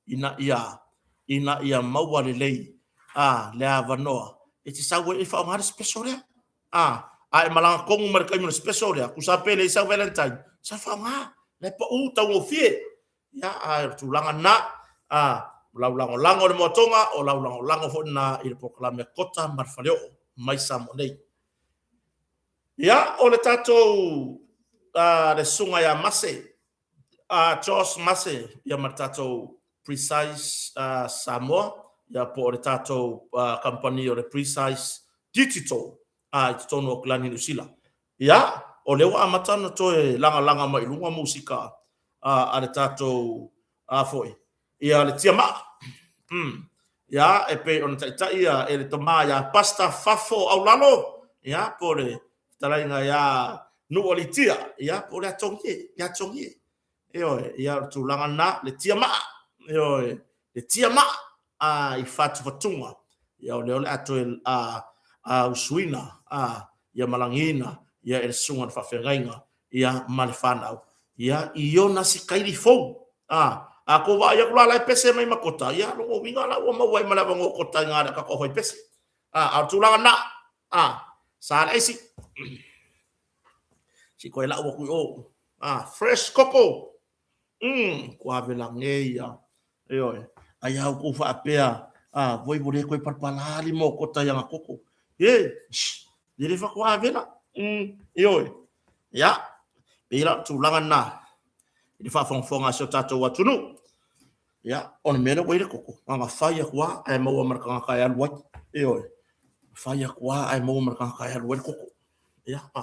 ina ia ina ia maua lelei a le avanoa e te sau ai e faaaoga le special lea. A, a e malaga tonu mai le taimi o le special lea, tusa pe leai sau Valentine, sa faaaoga, la e pau taugofie. Ia, a o le tulaga lena, a, o lau lagolago i le moatoga, o lau lagolago foi lena i le polokalame a Kota ma le Faleoo mai Samoa nei. Ia, o le tatou le susuga ia Mase, a Josh Mase, ia ma le tatou Precise Samoa, ia po o le tatou kamupani o le Precise Digital i totonu o Aukilani, Niu Sila. Ia, o lea ua amata ona toe lagalaga mai i luga musika a le tatou a foi, ia le Tiamaa. Ia, e pei ona taitai ia e le tama ia Pastor Fafo Aulalo, ia, po o le fetalaiga ia Nuualitia, ia, po o le Atogie, le Atogie. Ioe, ia o le tulaga lena, le Tiamaa, ioe, le Tiamaa a i fatufatuga, ia o lea o le a toe a usuina a ia malagiina ia e le susuga i le faafeagaiga ia ma le fanau ia i ona sikaili fou. A a tou vaai atu la la e pese mai ma Kota, ia lona uiga la ua maua ai ma le avanoa o Kota i na le tatou fai pese. A a o le tulaga lena, a sa le aisi. Se i toe lau atu i o. A fresh koko. Ua avelage ia. Ioe. Ai a outou faapea, a, voi ua le toe palapala lima o Kota i ana koko. E, shh, e le faatoa avela. Ioe. Ia, pei la o le tulaga lena i le faafogafoga a si o tatou atunuu. Ia, o le mea lea ua i ai le koko, na ona fai atu lava ae maua ma le tagata e alu ai. Ioe. Fai atu lava ae maua ma le tagata e alu ai le koko. Ia, a.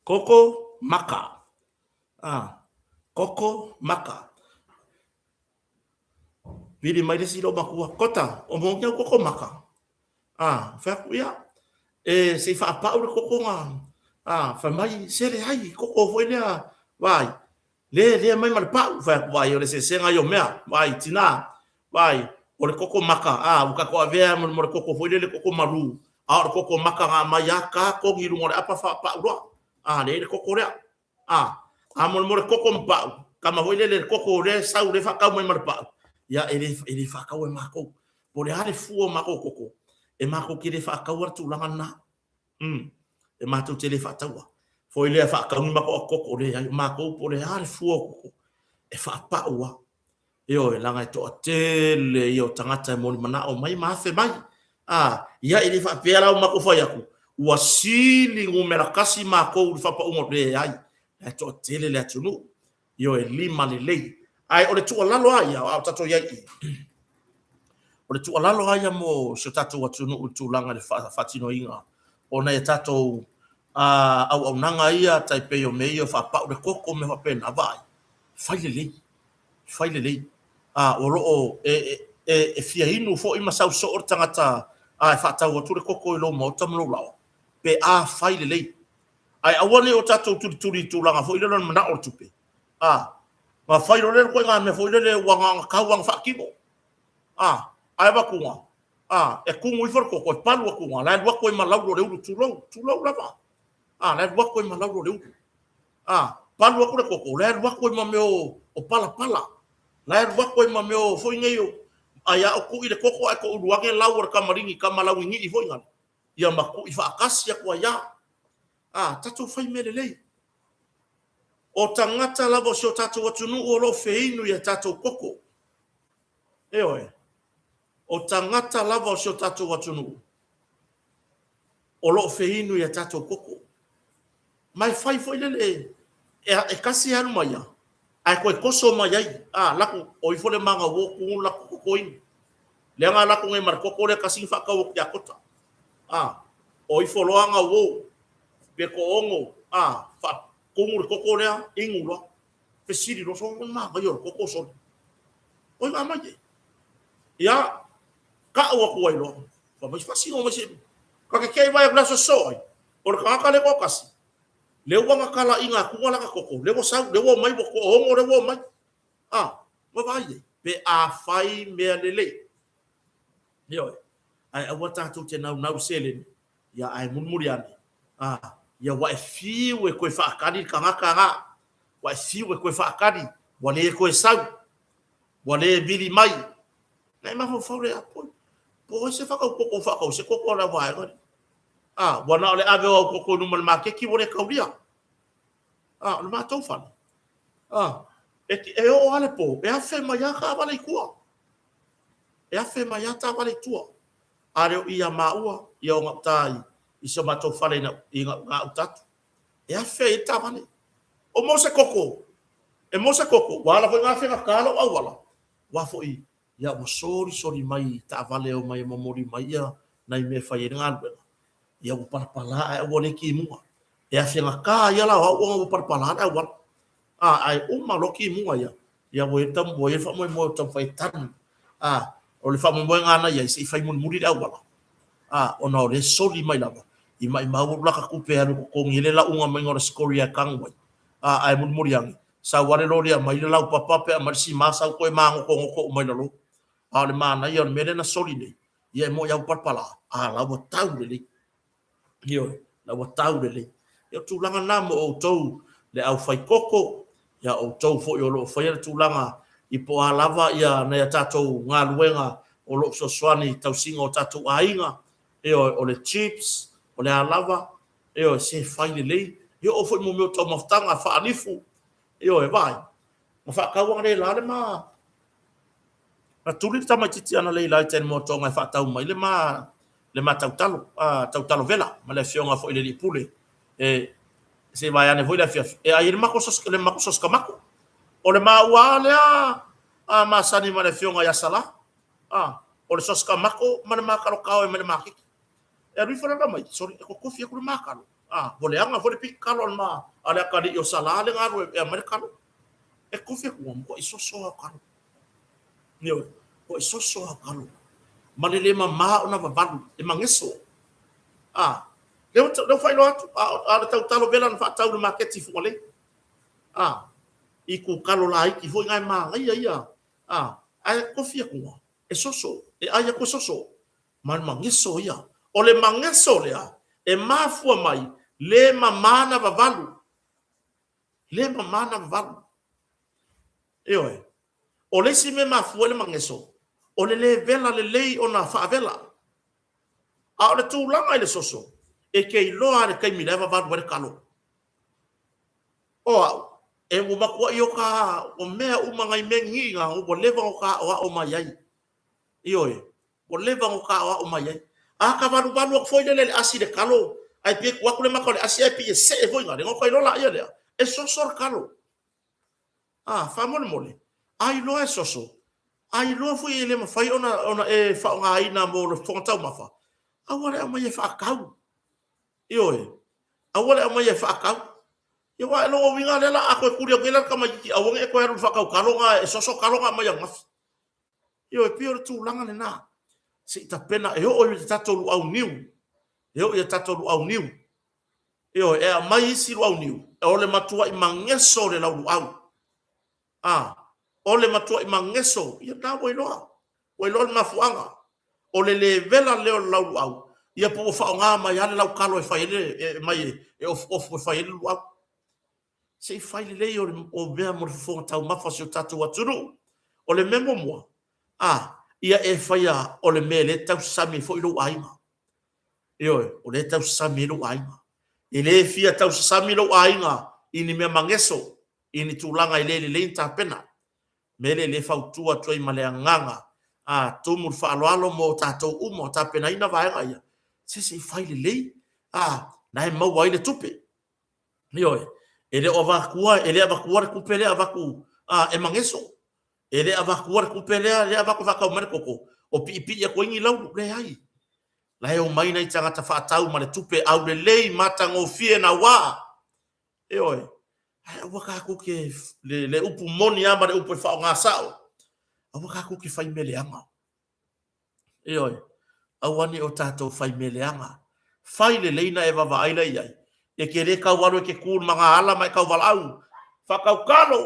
Koko maka. Ah, koko maka. Vili mai le isi lou matua, Kota, o mo au koko maka. Ah, fai atu, ia, e se i faapau le koko na, ah, fai mai, se leai, koko foi lea, vai, Le, le aumai ma le pau, fai atu, vaai, o le eseesega ia o mea, vaai, tina, vaai, o le koko maka, a, ua tatou avea mo le koko foi lele koko malū, a o le koko maka na aumai a ta kogi i luga o le apa faapau loa, a, leai le koko lea, a, a mo le koko ma pau, tama foi lele le koko lea e sau lea e faatau mai ma le pau, ia, e le, e le faataua e matou. Po o le a le fua o matou koko, e matou te le faataua le tulaga lena. E matou te le faataua. Foi lea faatau ni matou koko, leai, o matou po o le a le fua o koko, e faapau lava. Ioe, leaga e toatele ia o tagata e moli manao mai ma afe mai. A, ia e le faapea la ua matou fai atu, ua sili numera tasi matou i le faapauga, leai, e toatele le atunuu. Ioe, lima lelei. Ae o le tuualalo lava ia, a o tatou i ai i i, o le tuualalo lava ia mo si o tatou atunuu i le tulaga i le faatinoina o nai a tatou auaunaga ia tai pei o mea ia o faapau le koko ma mea faapena, vaai, fai lelei, fai lelei. A, o lo o e fia inu foi ma sau soo le tagata e faatau atu le koko i lou maota ma lou laoa, pe a fai lelei. Ae aua ne i o tatou tulituli i tulaga foi lele o le manao o le tupe. A, na fai loa lea ituaiga mea foi lele ua na ona tau lava ona faatino. A, ae avatuga, a, e tumu ifo le koko, e palu atu, la e alu atu ai ma laulo o le ulu, tulou, tulou lava. A, la e alu atu ai ma laulo o le ulu. A, palu atu le koko, la e alu atu ai ma mea o palapala. La e alu atu ai ma mea o foi nei o, ai a o kui le koko ae toulu ane lau o le kamaligi, kama launinii foi ngale. Ia ma kui faatasi atu ai lava. A, tatou fai mea lelei. O tagata lava o si o tatou atunuu o lo o feinu i a tatou koko. Ioe. O tagata lava o si o tatou atunuu o lo o feinu i a tatou koko. Ma e fai foi lele e tasi e alu mai ia, ae toe toso mai ai, a, lako, o ifo le maga ua tu lako koko inu. Lea na alu atu nei ma le koko lea tasi na faatau atu ia Kota. A, o ifo loa na uo, pe toaono, a, faatumu le koko lea, inu loa. Fesili loa, sole manaia o le koko sole. Oi na aumai e. Ia, tau atu ai loa. Fai mai, faasino mai se... Ta te te i vaai atu i le aso sosoo ai, o le tagata lea e toatasi, lea ua na talaiina atu lana koko, lea ua sau, lea ua omai, ua toaono lea ua omai. A, ua vaai ai, pe afai mea lelei. Ioe, ae aua tatou te naunau i seleni, ia ae mulimuli ane, a, ia ua e fiu e toe faatali le tagata la, ua e fiu e toe faatali, ua le toe sau, ua le vili mai. Na e mafaufau lea, apoi, po o ai se faatau koko ua faatau ai se koko a le vaega lea. A, ua na o le ave o au koko i luma o le maketi ua le taulia. A, o le matou fale, a, e, e oo lava le po, e afe mai lava taavale i tua. E afe mai lava taavale i tua. A le o i ia maua, ia o gauta i, i si o matou fale i, i gauta atu. E afe ai le taavale. O mo se koko, e mo se koko, ua ala foi na afe gata lou auala, ua foi, ia ua solisoli mai i taavale e omai e momoli mai ia nai mea e fai ai le galuega. Ia ua palapala ae aua le timuga. E afe gata ia la o au ona ua palapala le auala. A, ae uma loa timuga ia, ia ua i ai le faamoemoe o taumafai e tanu. A, o le faamoemoega lava na i ai, se i fai mulimuli le auala. A, ona o lea e soli mai lava, i maimau atu lata tupe e alu e totogi ai le lauga maiga o le scoria e tanu ai. A, ae mulimuli ane, sau lava le loli e aumai le laupapa pe aumai le sima sau toe magotogoto uma i lalo. A o le manaia o le mea lea na soli nei, ia e moni lava ua palapala, a la ua tau lelei. Ioe, la ua tau lelei. Ia o tulaga na mo outou le aufaikoko, ia outou foi o lo o faia le tulaga i po o a lava ia nai a tatou galuega o lo o fesoasoani i tausiga o tatou aiga, ioe, o le chips, o le a lava, ioe, se fai lelei. Ia oo foi mo mea o taumafataga, faalifu, ioe, vaai, na faatau analeila le ma Na tuli le tamaitiiti analeila i tai i le moatoga e faatau mai le ma le ma tautalo, a, tautalo vela ma le afioga foi i le alii pule e se i vae ane foi le afiafi e ai ai le matou sos, le matou sos tamato. O le maua lava lea a masani ma le afioga ia Sala, a, o le sos tamato ma le ma talo kao e mai le maketi. E alu ifo le tamaiti, sole, e totofi atu le ma talo. A, ua leaga foi le piki talo a le ma, a le atalii o Sala le galue e aumai le talo. E totofi atu, ua matuai soso lava o talo. Ioe, ua soso lava talo. Ma le le mama ona vavalu, e mageso. A, lea ua, lea ua faailoa atu, a, a o le tautalo vela na faatau i le maketi i Fugalei. A, i kukalo laiti foi na e manaia ia. A, ae tofi atu, e soso, e ai atu e soso. Ma le mageso ia. O le mageso lea, e mafua mai, le mama na vavalu. Le mama na vavalu. Ioe. O le isi mea e mafua ai le mageso, o le le vela lelei ona faavela. A o le tulaga i le soso, e te iloa lava i le taimi la e vavalu ai le kalo. O au, e ua matuai ota, o mea uma nai mea nini na, ua leva ona ota aoao mai ai. Ioe, ua leva ona ota aoao mai ai. A ta valuvalu atu foi lele i le asi i le kalo, ae pei e tuu atu le mata o le asi ae pei e see foi lale, ona ota iloa laia lea, e soso le kalo. A, faamolemole, a iloa e soso, a iloa foi e le mafai ona, ona e faaaogaina mo le fofoga taumafa, aua le aumaia e faatau. Ioe, aua le aumaia e faatau. Ia aua o lona uiga lea la a toe tuli atu nei la le tamaitiiti aua ne i e toe alu i le faatau talo na e soso talo na aumai ananafi. Ioe, pei o le tulaga lena. Se i tapena e oo i le tatou luau niu, e oo i a tatou luau niu. Ioe, e aumai isi luau niu, o le matuai mageso o le lauluau. A, o le matuai mageso, ia lena ua iloa. Ua iloa le mafuaaga. O le le vela lea o le lauluau, ia po ua faaaoga mai lava le laukalo e fai ai le, e aumai e ofuofu e fai ai le luau. Se i fai lelei o mea mo le fofoga taumafa o si o tatou atunuu. O le mea muamua, a, ia e faia o le mea lea e tausami ai foi lou aiga. Ioe, o lea e tausasami ai lou aiga. E le fia tausasami lou aiga i ni mea mageso, i ni tulaga e le lelei ona tapena. Mea lea lea e fautua atu ai ma le agaga, a, tumu le faaaloalo mo tatou uma o tapenaina vaega ia, se se i fai lelei, a, na e maua ai le tupe. Ioe, e le o avatua, e le avatua le tupe lea avatu, a, e mageso. E le avatua le tupe lea, lea avatu e faatau mai le koko. o piipii atu ai ni laulu. Leai. La e omai nai tagata faatau ma le tupe aulelei matagofie naua. Ioe. Ae aua tatou te, le, le upu moni lava ma le upu e faaaoga sao, aua tatou te fai mea leaga. Ioe. Aua ne i o tatou fai mea leaga. Fai lelei na e vaavaai la i ai. E te le tau alu e te tu i le magaala ma e tau valaau. Faatau talo!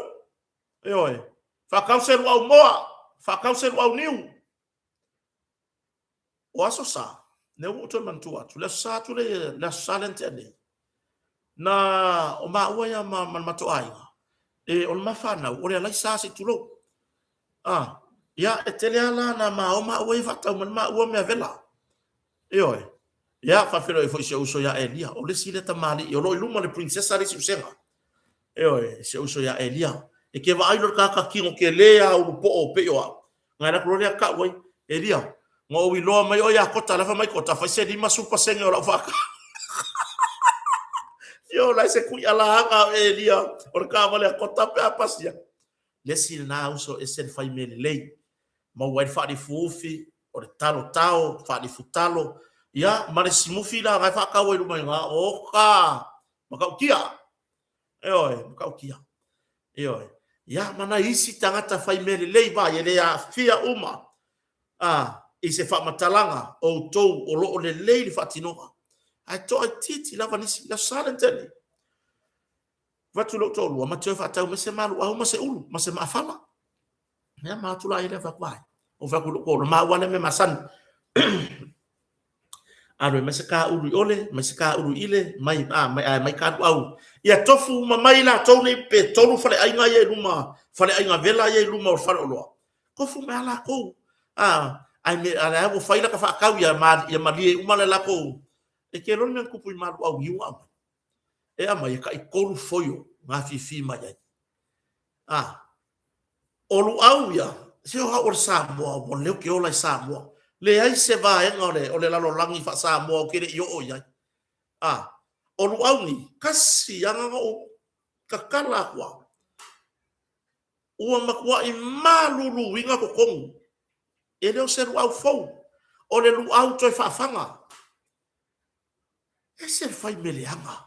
Ioe. Faatau se luau moa! Faatau se luau niu! O Aso Sa, lea ua ou toe manatua atu, le Aso Sa atu lea, le Aso Sa lea na tea nei, na o maua ia ma, ma le matou aiga, e, o le ma fanau, o le alaisa se i tulou. Ah, ia, e tele lava la na ma o maua ia faatau mai le maua mea vela. Ioe. Ia, faafeiloai foi i si ou uso ia Elia, o le isi lea tamalii, o lo o i luma le princesa le isi usega. Ioe, si ou uso ia Elia. E te vaai loa i le tagata tino tele lava ulupoo pei o au, ona alu atu loa lea tau ai, Elia, na ou iloa mai oe ia Kota, la e fai mai Kota, fai se 50% o lau faatau. Ioe, la e se tuialaga o Elia, o le taavale a Kota pe a pasia. Le isi lena uso e ese le fai mea lelei. Maua ai le faalifuufi, o le talo tao, faalifu talo, ia, ma le simufi la na e faatau ai i luma i ina, oka, matautia. Ioe, matautia. Ioe. Ia, ma nai isi tagata fai mea lelei vai e le aafia uma a, i se faamatalaga o outou o lo o lelei le faatinoga. Ae toaitiiti lava nisi. Le Aso Sa lea na tea nei, avatu i lou toalua, ma te o e faatau mai se maluau ma se ulu ma se maafala. Ia, ma atu la i lea fai atu, vai. Ou fai atu i lou toalua, maua lea mea masani. Alu e mai se ka ulu i ole, mai se ka ulu i ile, mai, a, mai, ae mai ka luau. Ia tofu uma mai latou nei pe tolu faleaiga ia i luma, faleaiga vela ia i luma o le faleoloa. Tofu mai a latou. A, ae me, a lea ua fai lata faatau ia, ma, ia malie uma le latou. E te iloa le mea na tupu i maluau niu na aumai. E aumai e taitolu foio na afifi mai ai. A, o luau ia, se o au o le Samoa, ua leo ke ola i Samoa. Leai se vaega o le, o le lalolagi faa-Samoa ou te le i oo i ai. A, o luau ni, kasi lava na ou tatala atu lava. Ua matuai maluluina totonu. E le o se luau fou, o le luau toe faafaga. Ese le fai mea leaga.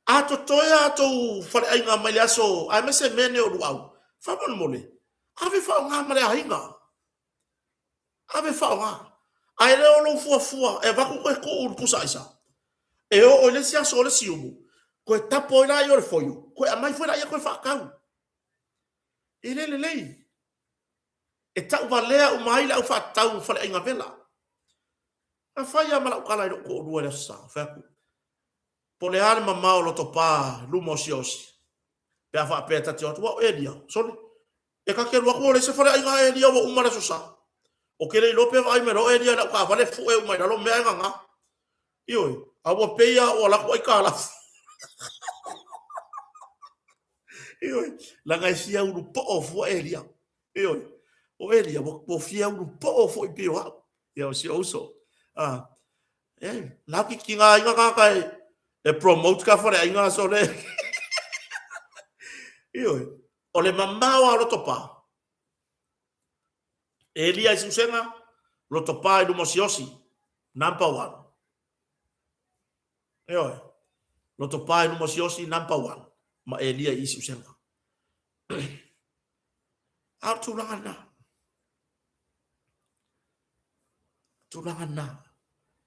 A totoe a tou faleaiga mai le aso aemaise mea nei o luau, faamolemole, ave faaaoga ma le aiga. Ave faaaoga. Ae le o lou fuafua e avatu toe tuu i le pusa aisa. E oo i le isi aso o le siumu, toe tapo ai laia o le foio, toe aumai foi laia toe faatau. E le lelei. E tauvalea uma ai le au faatau faleaiga vela. Na fai lava ma lau tala i lou toalua i le Aso Sa, fai atu, Po o le a le mamao o Lotopa i luma o Siaosi, pe a faapea ta te o atu, ua o Elia, sole, e ta te alu atu ua leai se faleaiga a Elia ua uma le Aso Sa. Ou te le iloa pe vaai mai loa o Elia i lau taavale fue uma i lalo mea ae gaga. Ioe, a ua pei lava ua alu atu aitalafu. Ioe, leaga e fia ulupoo fua Elia. Ioe, o Elia ua fia ulupoo foi pei o au. Ia, o si ou uso. Ah, e, la ki ki ngā inga kāka e, e promote ka whare ainga so le. Ioe, o le mamao a roto pā. Elia i Siusega, roto pā i luma o Siosi, number one. Ioe, roto pā i luma o Siosi, number one. Ma Elia i Siusega. A o tulaga na. Tulaga na.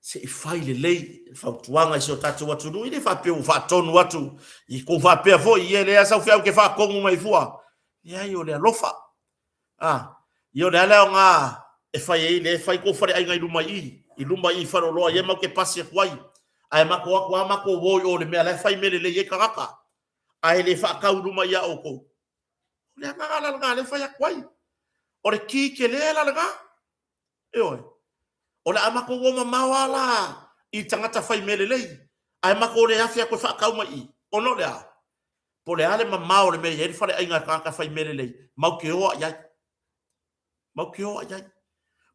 Se i fai lelei le fautuaga i si o tatou atunuu, e le faapea ua faatonu atu i kou faapea foi, ia e leai sau feau ke faatonu mai fua. Leai, o le alofa. Ah, ia o le a le aoga e fai ai le fai kou faleaiga i luma i i, i luma i i faleoloa ia matou te pasi atu ai. Ae matou o atu lava matou o i o i le mea la e fai mea lelei ai tagata. Ae le faatau i luma ia outou. O le agaga la lena lea e fai atu ai. O le ki tele la lena. Ioe. O le a matou o mamao lava la i tagata fai mea lelei, ae matou le afe atu e faatau mai i i. Ona o le a? Po o le a le mamao o le mea e i ai le faleaiga a tagata fai mea lelei, matou te o lava i ai. Matou te o lava i ai.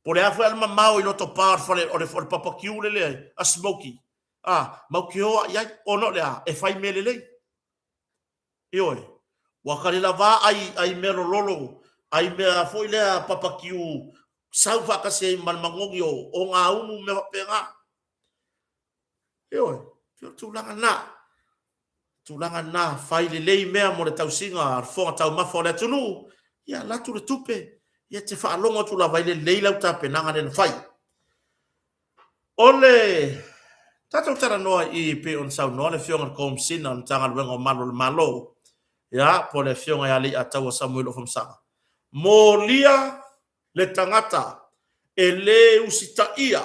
Po o le a foi le mamao i Lotopa o le fale o le, o le papakiu lele a Smokey, a, matou te o lava i ai. Ona o le a? E fai mea lelei. Ioe. Ua ka le lavā ai, ai mea lololo, Ai mea foi lea papakiu sau faatasi ai ma le magogi o gaumu mea faapena. Ioe, o tulaga na. Tulaga na, fai lelei mea mo le tausiga a le fofoga taumafa o le atunuu, ia alu atu le tupe, ia te faalogo atu lava e lelei lau tapenaga lea na fai. O le tatou talanoa i i pei ona saunoa le Afioga i le Komesina o le Matagaluega o Malu o le Malo, ia, po o le Afioga ia Leiataua Samuelu Afamasaga, molia le tagata e le usitaia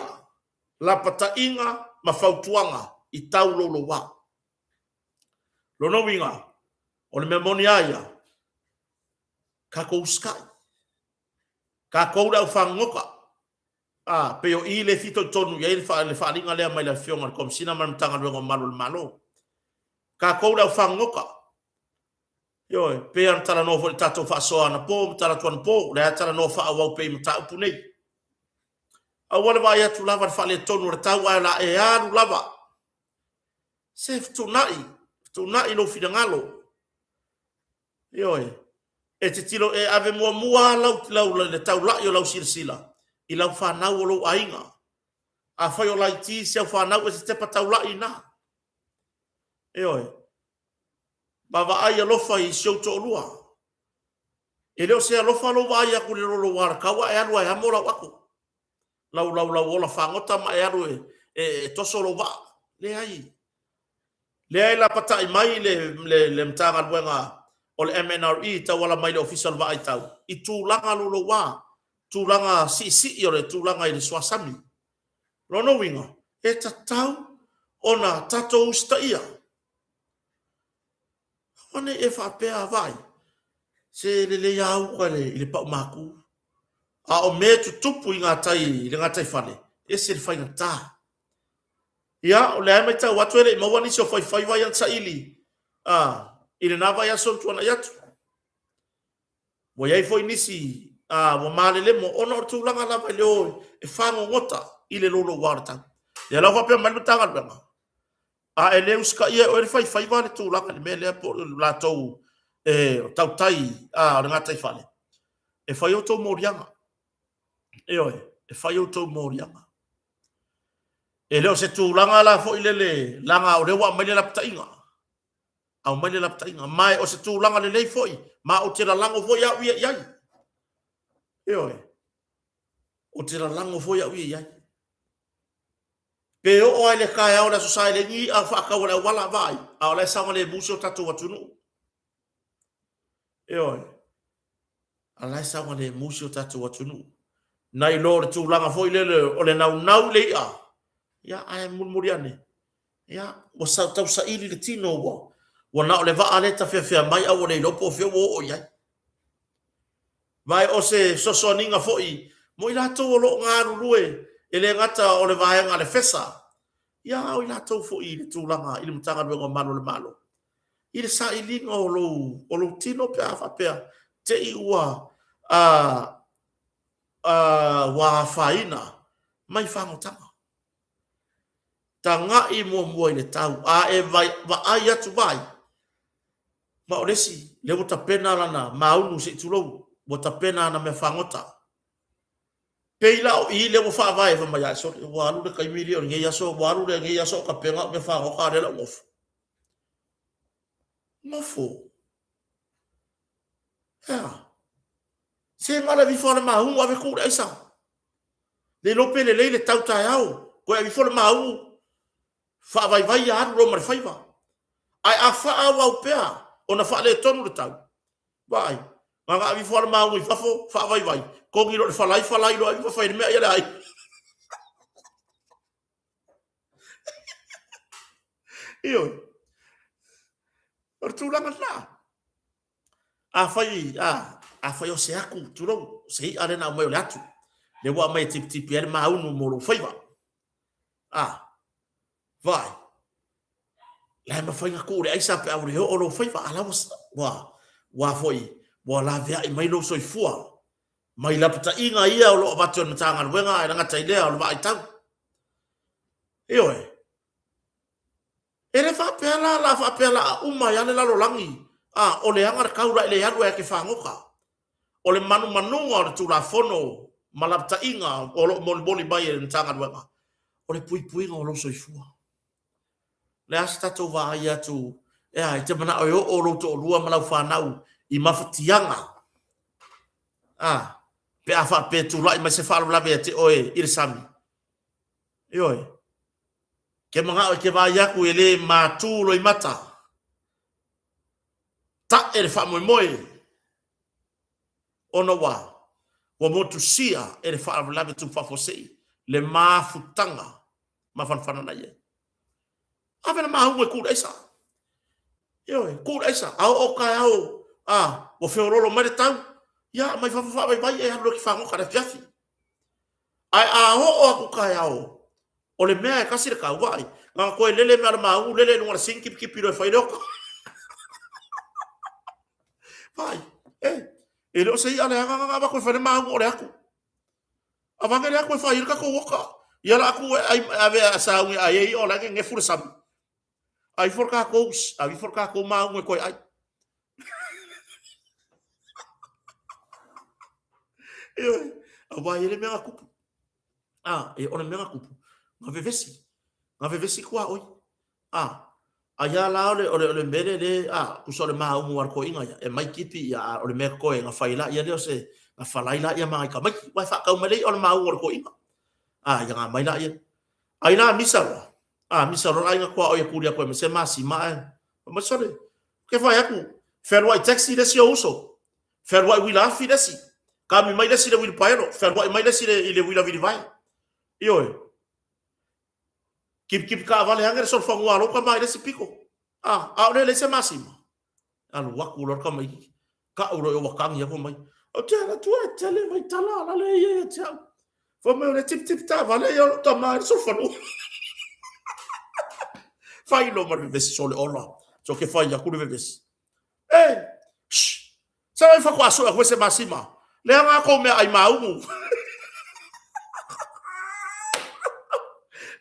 lapataiga ma fautuaga i tau louloua. Lona uiga, o le mea moni lava ia, tatou usitai, tatou le aufagogota, a, pei o i lea e fitoitonu i ai le faaaliga lea mai le Afioga i le Komesina ma le Matagaluega o Malu o le Malo. Tatou le aufagogota, ioe, pei lava ona talanoa foi i le tatou faasoa anapo ma talaatu anapo, o lea lava e talanoa faaauau pea i mataupu nei. Aua le vaai atu lava i le faaletonu o le tau ae o le a e alu lava. Se fetuunai, fetuunai lou finagalo. Ioe. E tilotilo, e ave muamua lau, lau, le taulai o lau silasila i lau fanau o lou aiga. Afai o laiti si au fanau, e te tepa taulai i ina. Ioe. Vaavaai alofa i si ou toalua. E le o se alofa lou vaai atu i le louloua o le tau ae alu e amo lau ato. Lau, lau, lau ola fagota ma e alu e, e, e toso lou vaa. Leai. Lea e lapatai mai le, le, le Matagaluega o le MNRE e tauala mai le Ofisa o le Vaai Tau i tulaga louloua, tulaga siisii o le tulaga i le suasami. Lona uiga, e tatau ona tatou usitaia. Aua ne i e faapea, vaai, se lelei lava uta i le pau maku. A o mea e tutupu i gatai, i le gataifale, e ese le faigata. Ia, o lea e matau atu e le i maua nisi o faifaiva ia na saili a, i lena vaiaso na tuanai atu. Ua i ai foi nisi a, ua malelemo ona o le tulaga lava i le o e fagogota i le louloua o le tau. Ia la ua faapea mai le Matagaluega, a e le usitaia e oe le faifaiva le tulaga i le mea lea po o latou e tautai a, o le gataifale, e fai outou moliaga. Ioe, e fai outou moliaga. E le o se tulaga la foi lele, leaga o lea ua aumai le lapataiga. Aumai le lapataiga. Ma o se tulaga lelei foi, ma ou te lalago foi au ia i ai. Ioe. Ou te lalago foi au ia i ai. Pe oo lava i le taeao o le Aso Sa e leai ni i'a faatau a le auala, vaai, a o la e saogalemu si o tatou atunuu. Ioe. A la e saogalemu si o tatou atunuu. Nai lo le tulaga foi lele o le naunau i le i'a, ia, ae mulimuli ane, ia, ua tausaili le tino, ua, ua na o le vaa lea e tafeafea mai a ua le iloa po o fea ua oo i ai. Ma o se fesoasoaniga foi mo i latou o lo o galulue, e le gata o le vaega a le FESA, ia a o i latou foi i le tulaga i le Matagaluega o Malu o le Malo, i le sailiga o lou, o lou tino pe a faapea te i ua, a, a, ua afaina mai fagotaga. Tagai muamua i le tau, a e vaai atu vai, ma o le isi, lea ua tapena lana maunu se i tulou, ua tapena ana mea fagota. Pei la o i lea ua faavae fai mai, sole, ua alu le taimi lea o lenei aso, ua alu lenei aso o tapena au mea fagota, a o lea o le a ou nofo. Nofo. Ea. Se gala ave ifo lava le maunu ave tuu i le aisa. Le iloa pe lelei le tau taeao, toe ave ifo le maunu, faavaivai ia alu loa ma le faiva. Ae a faaauau pea ona faaletonu le tau, vaai, na ona ave ifo lava le maunu i fafo, faavaivai, togi loa i le falai, falai loa ave ifo fai ai le meaai a le aiga. Ioe. O le tulaga lena. Afai, a, afai o se atu, tulou, se i'a lea na aumai o le atu, lea ua aumai e tipitipi ai le maunu mo lou faiva. A, vaai, la e mafai ona tuu le aisa pe a ua le oo lou faiva, a la ua, ua, ua foi, ua laveai mai lou soifua mai lapataiga ia o lo o avatu e le Matagaluega ae le gata i lea o le vaai tau. Ioe. E le faapea la, la faapea la a uma ai lava le lalolagi, a, o leaga le tau la e le alu ai e te fagota. O le manumanuga o le Tulafono ma lapataiga o lo o molimoli mai e le Matagaluega, o le puipuiga o lou soifua. O le a se tatou vaai atu, e a, e te manao e oo lou toalua ma lau fanau i mafatiaga, a, pe a faapea e tulai mai se faalavelave ia te oe i le sami? Ioe. Ke manao e te vaai atu e le matu loimata, ta'e le faamoemoe, ona ua ua motusia e le faalavelave tupu faafuasei le mafutaga mafanafana na i ai. Ave le mahuga e ku i le aisa. Ioe, ku i le aisa. A oo taeao, a, ua feoloolo mai le tau, ia, aumai fafo faavaivai e alu loa e te fagota i le afiafi. Ae a oo atu taeao, o le mea e tasi le tau, vaai, na ona toe lele mai lava o le maunu, lele i luga o le sini, tipitipi loa e fai le oka. Vaai, e, e le o se i'a leaga na avatu e fai le maunu o le atu. Avane le atu e fai ai le tatou oka. Ia la atu e ai ave a sauni ai ai o la e nenefu le sami. Ai ifo le tatou, ave ifo le tatou maunu e toe ai. Ioe, aua e i ai le mea na tupu. A, e, o le mea na tupu, na vevesi, na vevesi tuaoi. A, ai a la o le, o le, o le mea lea le, a, tusa o le maunu a le toeaina ia, e mai tipi ia, a o le mea totoe na fai laia lea o se, na falai laia ma nai tamaiti, uae faatau mai le i'a o le maunu a le toeaina. A, ia na aumai laia. Ai la misa loa, a, misa loa le aiga tuaoi e tuli atu e aumai se masima ae, fai mai, sole, ou te fai atu, fealuai taxi le isi ou uso, fealuai uila afi le isi, kami mai le isi i le uilipaelo, fealuai mai le isi i le uila vilivae. Ioe. Kipikip taavale ane le solofanua a lou tama i le isi pito. A, a o lea e leai se masima. Alu atu loa le tamaitiiti, tau loa i o ua tagi atu mai. Ou te alu atu e tele mai tala ala lea ia ia te au. Fai mai o le tipitipi taavale ia o lou tama i le solofanua. Fai loa ma le vevesi sole ola. So ke fai aku le vevesi. E! Shh! Sa mai faatoa sue atu e se masima. Leaga a kou mea ai maunu.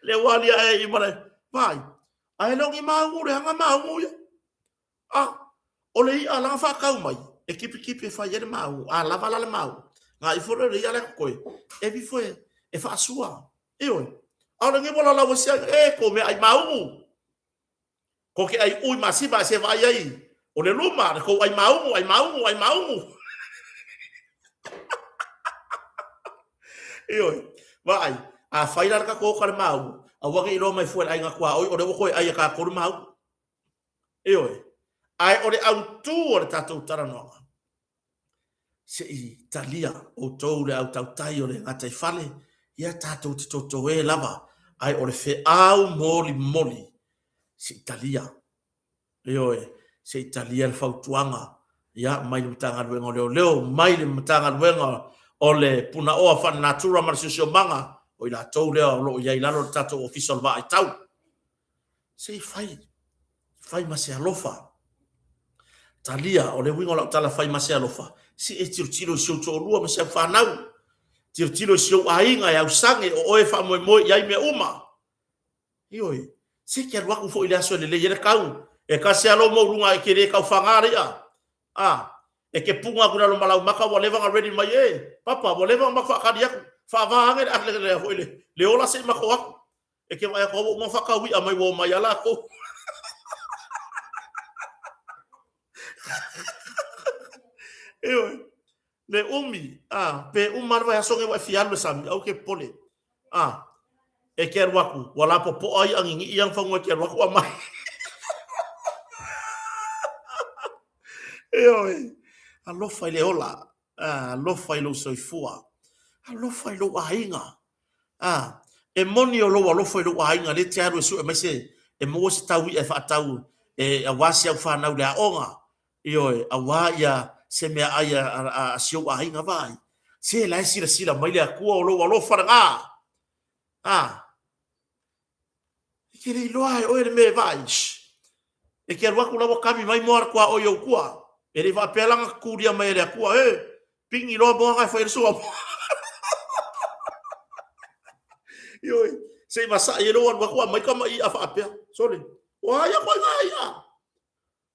Le ua alia e i male. Vai. Ae le o ni maunu leaga maunu ia. A, o le i'a la faatau mai, e kipikipi e fai ai le maunu. A lava la le maunu, na ifo lea o le i'a lea totoe, e alu ifo e faasua. Ioe. A o lenei ua lalau ai si aiga, e kou mea ai maunu. Ko ke ai ui masima e se vaai ai o le luma le kou ai maunu, ai maunu, ai maunu. Ioe, vaai, a fai la le tatou oka le maunu, aua ne i iloa mai fua e le aiga tuaoi o lea ua toe ai e tatou le maunu. Ioe, ae o le autu o le tatou talanoaga, se i talia outou le au tautai o le gataifale, ia tatou te totoē lava, ae o le feau molimoli, se i talia. Ioe, se i talia le fautuaga, ia, mai le Matagaluega o Leoleo, mai le Matagaluega o le Punaoa Faalenatura ma le Siosiomaga, o i latou lea o lo o i ai i lalo o le tatou Ofisa o le Vaaitau. Se i fai, fai ma se alofa. Talia, o le uiga o lau tala fai ma se alofa, se e tilotilo i si ou toalua ma si au fanau, tilotilo i si ou aiga e ausage o oe e faamoemoe i ai mea uma. Ioe, se e te alu atu foi i le aso e lelei ai le tau, e tasi lava lou maualuga e te le taufaga le i'a. A, e te puna atu i lalo ma lau maka ua leva ona ready mai, e, papa, ua leva ona matou faatali atu, faava ane le, le, le, le ola se i matou o atu. E ke vaai atu ua uma faatau i'a mai ua omai a latou. Ioe, le umi, a, pe uma le vaiaso nei ua e fia alu i le sami, aua e te popole. A, e te alu atu, ua lapopoa i'a ninii ia na fanua e te alu atu aumai. Ioe, alofa i le ola, a, alofa i lou soifua, alofa i lou aiga. A, e moni o lou alofa i lou aiga lea e te alu e sue mai se, e maua se tau i'a e faatau e aua si au fanau i le aoga, ioe, aua ia se meaai a, a, a si ou aiga, vaai, se la e silasila mai le Atua o lou alofa lena. A, E te le iloa e oe le mea e vaai. Shh. E te alu atu la ua kami mai moa le tuaoi i ou tua. E le i faapea la na tulia mai e le Atua, e, pigi loa moa na e fai ai le suamoa. Ioe, se i vasai ai lou alu atu aumai tama i'a faapea. Sole, ua ai aku ai ngā i'a.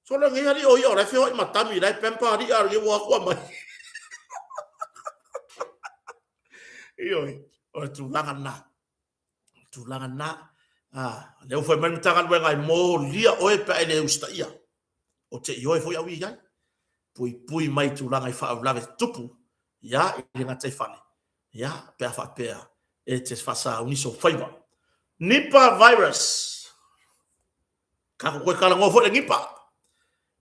Sole, nei alii o i'a o la e feoai ma tami, la e pamper alii a lenei ua atu aumai. Ioe, o le tulaga lena. O le tulaga lena. Ah, lea ua fai mai le Matagaluega e molia oe pe a e le usitaia. Ou te ioe foi au i ai. Puipui mai tulaga i faalavelave tutupu, ia, i le gataifale, ia, pe a faapea e te faasauni sou faiva. Nipah virus. Tatou toe talanoa foi le Nipah.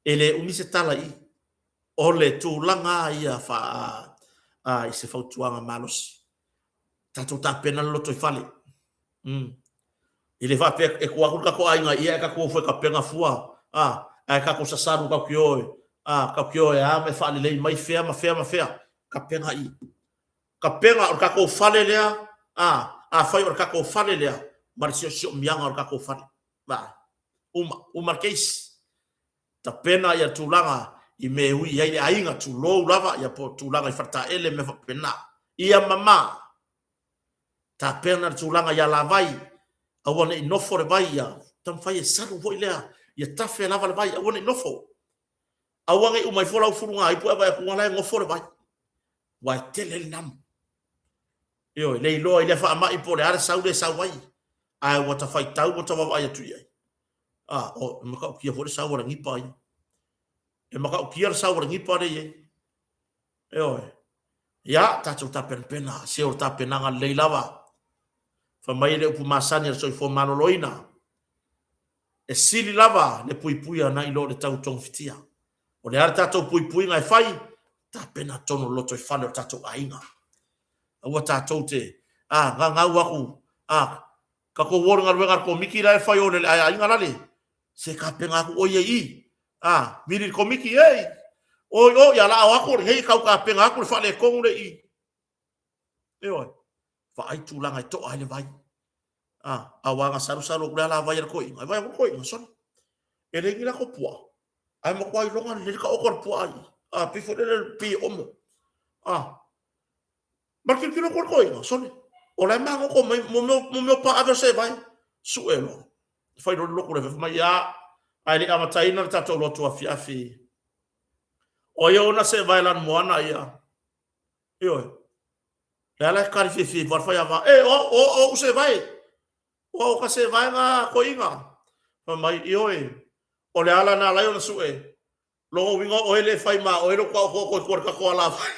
E le umi se tala i i. O le tulaga ia faa, a, i se fautuaga malosi. Tatou tapena le lotoifale. E le faapea e tua atu le tatou aiga i ia ae tatou o fua e tapena fua, a, ae tatou sasalu tatou te o e, a, tatou te o e a ma e faalelei mai fea ma fea ma fea. Tapena i i. Tapena, o le tatou fale lea, a, afai o le tatou fale lea ma le siosiomiaga o le tatou fale. Vaai. Uma, uma le case. Tapena ia tulaga i mea e ui i ai le aiga, tulou lava, ia po o tulaga i faletaele mea faapena. Ia mama. Tapena le tulaga i alavai, aua ne i nofo le vai, ia taumafai e salu foi lea, ia tafe lava le vai, aua ne i nofo. Aua ne i uma ifo lau fulugaipu ae vaai atu la e nofo le vai, aua e tele ai le namu. Ioe, le iloa i lea faamai po o le a le sau lea e sau ai, ae ua ta faitau ma ta vaavaai atu i ai. A, o, e matautia foi le sau a le Nipah ia. E matautia le sau a le Nipah lea e i ai. Ioe. Ia, tatou tapenapena, se o le tapenaga lelei lava. Fai mai le upu masani a le soifua maloloina, e sili lava le puipuia nai lo le tau togafitia. O le a le tatou puipuiga e fai? Tapena tonu le lotoifale o le tatou aiga. Aua tatou te, a, gagau aku, a, tatou o i le galuega a le Komiti la e fai o le aiga lale, se tapena atu oe ia i i, a, vili i le Komiti, ei, oi o, ia la o atu o lenei e tau tapena atu le faaletonu le i i. Ioe, vaai tulaga e to'a ai le vai. A, aua na salusalu atu le alavai a le toeaina, e vaai atu le toeaina, sole, e leai ni latou puaa, ae matua iloga lelei le taoto o le puaa i i. A, pei foi lele pei e omo. A, ma le tilotilo atu a le toeaina, sole, o la e magoto mai mo mea o paave o seevae. Sue loa, fai loa le lotu le fai mai, ia, ae le i amataina le tatou lotu afiafi, o ai e ona seevae lanumoana ia? Ioe. Le ala e kari fiafia i fai ava. E, o, o, o u seevae. O au ka seevae ngā toeaina. Fai mai, ioe, o le ala na alai ona sue, lona uiga o oe le fai ma oe lou taoto'oto i tua i le tatou alavai.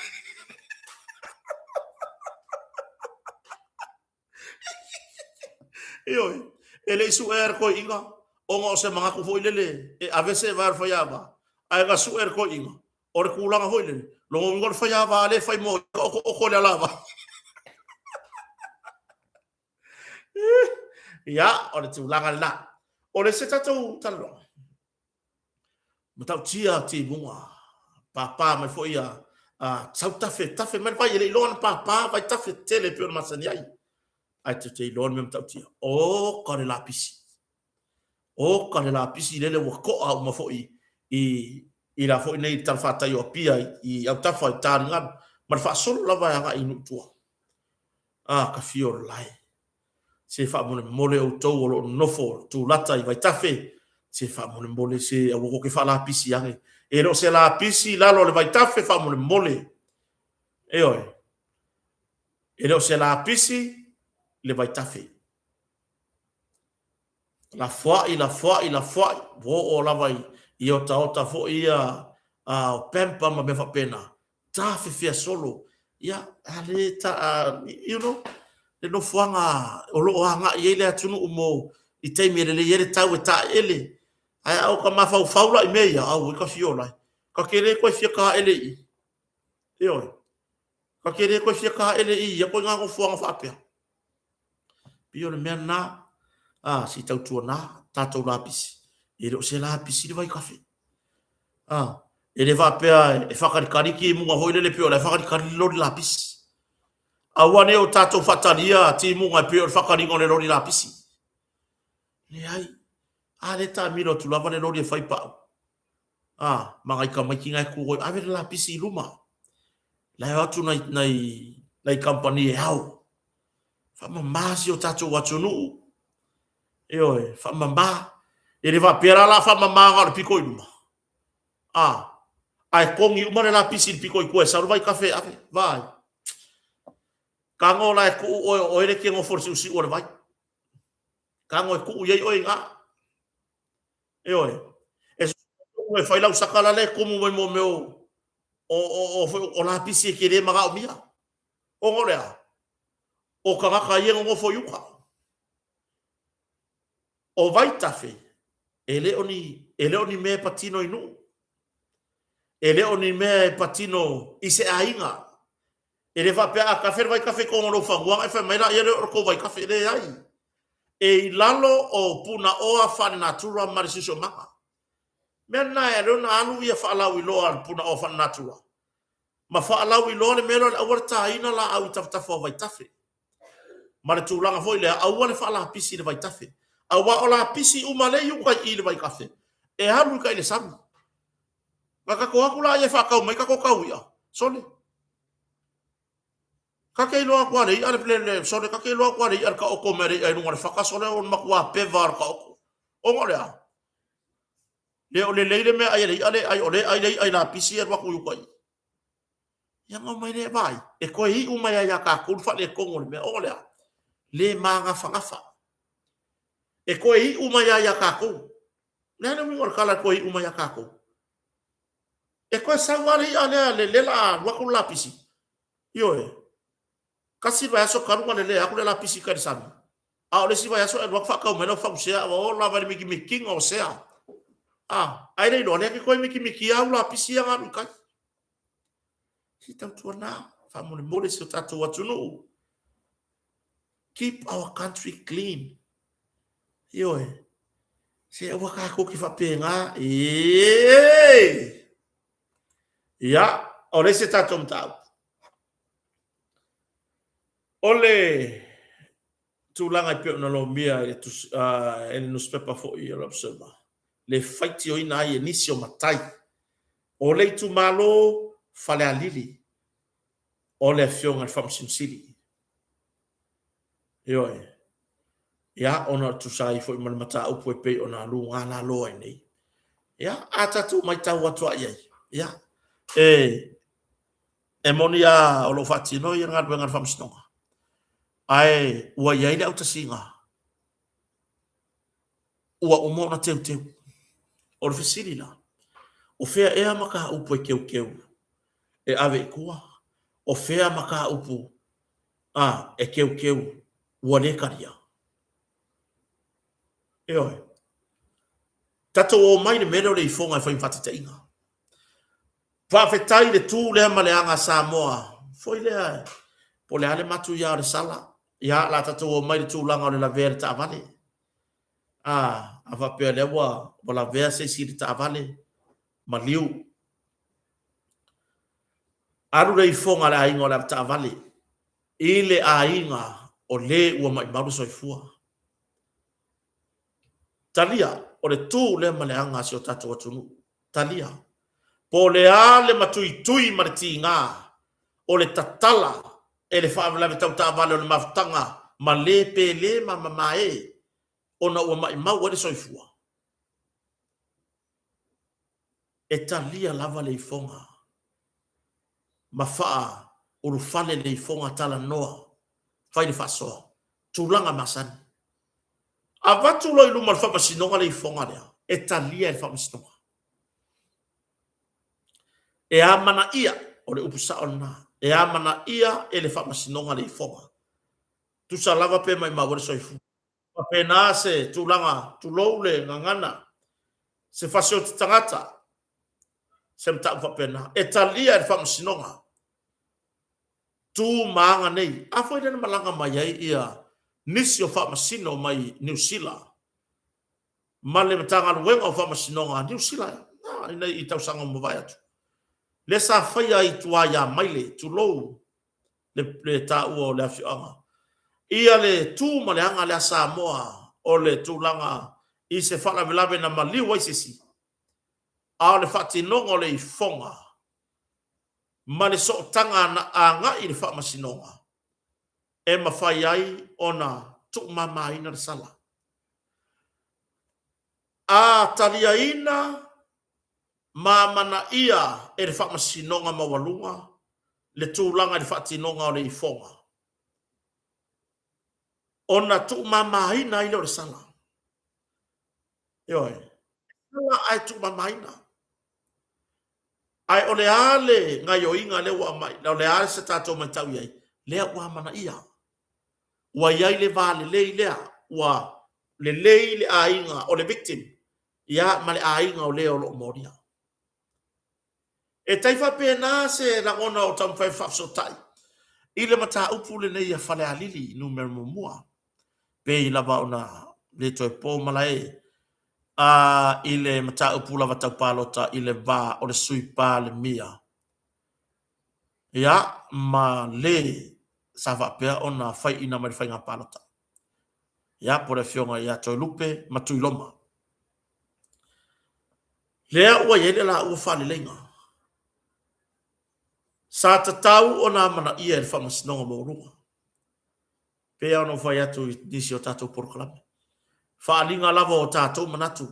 Ioe, e le i suea e le toeaina, ona o se manatu foi lele e ave seevae o le faiava, ae na sue e le toeaina, o le tulaga foi lele, lona uiga o le faiava lea e fai mo taoto'oto i le alavai. Ia, o le tulaga lena. O le se tatou talanoaga, matautia timuga, pāpā mai foi ia sau tafe, tafe mai le vai, e le i iloa ona pāpā vai tafe tele e pei ona masani ai. Ae te te iloa le mea matautia. O ka le lapisi. O ka le lapisi lele ua to'a uma foi i i la foi nei talafatai o Apia i autafa i taligalu ma le faasolo lava e agai i nuu i tua. A, ka fia o le lae. Se faamolemole outou o lo o nonofo tulata i vaitafe, se faamolemole se aua tou te faalapisi ane. E le o se lapisi i lalo o le vaitafe faamolemole. Ioe. E le o se lapisi le vaitafe. Lafoai, lafoai, lafoai, ua oo lava i otaota foi ia o pamper ma mea faapena, tafefea solo, ia, a le ta, you know, le nofoaga o lo o agai i ai le atunuu mo i taimi e lelei ai le tau e taeele, ae a ota mafaufau la i mea ia, auoi ka fia ola ai. Ka te le toe fia taele i i. Ioe. Ka te le toe fia taele i ia ituaiga nofoaga faapea. Pei o le mea lena, a, se i tautuana tatou lapisi. E le o se lapisi le vaitafe. A, e le faapea e faatalitali timuga foi lele pei o la e faatalitali le loli lapisi. Aua ne i o tatou faatalia timuga e pei o le faataliga o le loli lapisi. Leai. A lea e taamilo atu lava le loli e fai pau. A, ma nai tamaiti na e tu ai, ave le lapisi i luma. La e o atu nai, nai, nai kamupani e ao. Faamama si o tatou atunuu. Ioe, faamama. E le faapea la la faamama na o le pito i luma. A, ae kogi uma le lapisi i le pito i tua e sau le vaitafe e ave. Vaai. Tago la e tuu oe o oe le e te nofo i le siusiu o le vai. Tago e tuu i ai oe i ina. Ioe. E e fai lau saka la le tumu mai mo mea o o o o lapisi e te le manaomia. Ona o le a? O tagata ia e nonofo i uta. O vaitafe, e le o ni, e le o ni mea e patino i nuu. E le o ni mea e patino i se aiga. E le faapea a tafe le vaitafe i totonu o lou fanua ona e fai mai laia lea o le tou vaitafe. E leai. E i lalo o punaoa faalenatura ma le siosiomaga. Mea lena e ala ai ona alu ia faalauiloa a le punaoa faalenatura ma faalauiloa le mea lea o le aua le taina laau i tafatafa o vaitafe ma le tulaga foi lea aua le faalapisi i le vaitafe. Aua o lapisi uma lea e i uta i i le vaitafe e alu i tai i le sami. Na tatou o atu laia e faatau mai tatou tau i'a, sole. Ta te iloa atu lava le i'a le, sole, ta te iloa atu lava le i'a i le taoto mai o le i'a i luga o le fata, sole, o le matua peva lava o le taoto. Ona o le a? Le o lelei le meaai a le i'a lea e ai, o lea e ai le i'a i lapisi e alu atu i uta i i. Ia ona omai lea e vaai, e toe iu mai lava ia tatou le faaletonu o le mea. Ona o le a? Le magafagafa. E toe iu mai lava ia tatou. O le a le uiga o le tala e toe iu mai ia tatou? E toe sau lava le i'a lea, lea o le a alu atu le lapisi. Ioe. Tasi le vaiaso talu ona lelea atu le lapisi i tai i le sami, a o le isi vaiaso e alu atu faatau mai lau fagusea, ua oo lava i le mitimitiga o sea. A, ae le iloa, lea e te toe mitimitia au lapisi ia na alu i tai. Se tautuana, faamolemole si o tatou atunuu. Keep our country clean. Ioe. Se aua tatou te faapena. Ee! Ia, o le isi tatou mataupu. O le tulaga e pei ona lomia e le nusipepa foi o le Observer, le faitioina ai e nisi o matai o le itumalo Falealili o le Afioga i le Faamasino Sili. Ioe. Ia, ona o tusa ai foi ma le mataupu e pei ona luga lalo ai nei. Ia, a tatou matau atu lava i ai, ia, e, e moni lava o lo o faatino ia galuega a le Faamasinoga, ae ua i ai le autasiga ua uma ona teuteu. O le fesili la, o fea ea mataupu e teuteu e ave i tua? O fea mataupu a e teuteu ua le talia? Ioe. Tatou omai i le mea lea o le ifoga e fai ma faataitaiga. Faafetai i le tu lea ma le aga a Samoa foi lea po o le a le matuia o le sala. Ia, o le a tatou omai i le tulaga o le lavea i le taavale. A, a faapea lea ua, ua lavea se isi i le taavale, maliu. Alu le ifoga a le aiga o le avetaavale i le aiga o le ua maimau le soifua. Talia, o le tu lea ma le aga a si o tatou atunuu. Talia, po o le a le matuitui ma le tiga o le tatala e le faalavelave tau taavale o le mafutaga ma le pele ma mamae ona ua maimau ai le soifua, e talia lava le ifoga ma faaulufale le ifoga talanoa, fai le faasoa, tulaga masani. Avatu loa i luma o le Faamasinoga le ifoga lea, e talia e le Faamasinoga. E amanaia, o le upu sao lena, e amanaia e le Faamasinoga le ifoga. Tusa lava pe maimau ai le soifua. Faapena se tulaga, tulou le gagana, se fasioti tagata, se mataupu faapena. E talia e le Faamasinoga. Tu ma aga nei. A foi lea na malaga mai ai ia nisi o faamasino mai Niu Sila ma le Matagaluega o Faamasinoga a Niu Sila ina i tausaga ua mavae atu, lea sa faia ai i tua ia Maile, tulou le, le taua o le afioaga, ia le tu ma le aga lea Samoa o le tulaga i se faalavelave na maliu ai se isi, a o le faatinoga o le ifoga ma le sootaga na agai i le faamasinoga e mafai ai ona tuumamaina le sala. A taliaina ma amanaia e le Faamasinoga Maualuga le tulaga i le faatinoga o le ifoga. Ona tuumamaina ai lea o le sala. Ioe. Sala ae tuumamaina. Ae o le a le gaioiga lea ua aumai, o le a se tatou matau i ai, lea ua amanaia. Ua i ai le va lelei lea, ua lelei le aiga o le victim, ia ma le aiga o le o lo o molia. E tai faapena se lagona o taumafai e faafesootai i le mataupu lenei a Falealili numera muamua, pei lava ona le toe po malae a i le mataupu lava tau palota i le va o le Sui Palemia ia ma le sa faapea ona faiaina mai le faiga palota, ia po o le afioga ia Toelupe ma Tuiloma. Lea ua i ai le laua faaleleiga. Sa tatau ona amanaia e le Faamasinoga Maualuga. Pei lava ona ou fai atu i nisi o tatou polokalame, faaaliga lava o tatou manatu,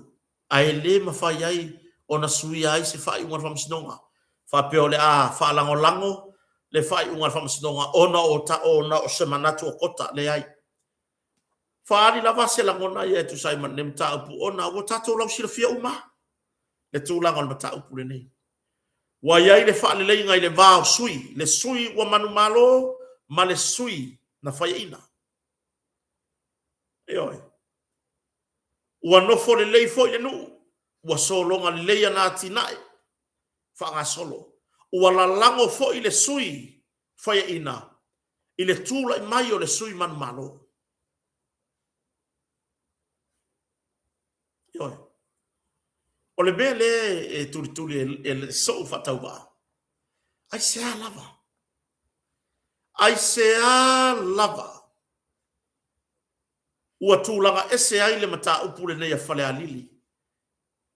ae le mafai ai ona suia ai se faaiuga a le Faamasinoga, faapea o le a faalagolago le faaiuga a le Faamasinoga ona o se manatu o Kota. Leai. Faaali lava se lagona ia e tusa ai ma lenei mataupu ona ua tatou lausilafia uma le tulaga o le mataupu lenei. Ua i ai le faaleleiga i le va o sui, le sui ua manumalo ma le sui na faiaina. Ioe. Ua nofo lelei foi le nuu, ua sologa lelei ana atinae faagasolo. Ua lalago foi le sui faiaina i le tulai mai o le sui manumalo. Ioe. O le mea lea e tulituli e sou faatauvaa, aisea lava? Aisea lava ua tulaga ese ai le mataupu lenei a Falealili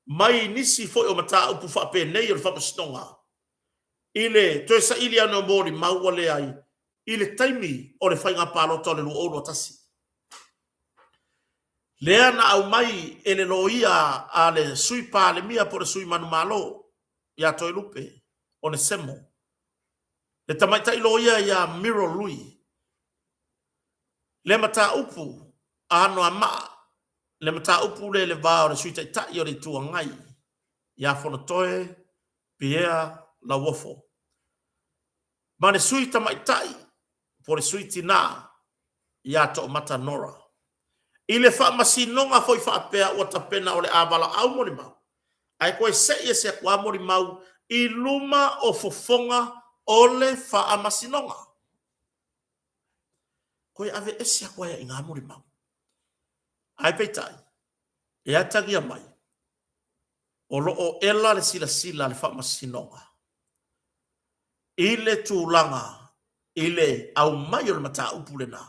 mai nisi foi o mataupu faapenei o le Faamasinoga i le toe saili ane o molimau ua leai i le taimi o le faiga palota o le 2021. Lea na aumai e le loia a le Sui Palemia po o le Sui Manumalo ia Toelupe Onesemo, le tamaitai loia ia Miro Lui, le mataupu a Anoamaa, le mataupu lea i le va o le Sui Taitai o le Itu Agai ia Fonotoe Pierre Lauofo ma le Sui Tamaitai po o le Sui Tinā ia Toomata Nora. I le faamasinoga foi faapea ua tapena o le a valaau molimau, ae toe se'i ese atu lava molimau i luma o fofoga o le faamasinoga. Toe aveese atu ai i ina molimau. Ae peitai, e atagia mai, o lo o ela le silasila a le faamasinoga i le tulaga i le aumai o le mataupu lena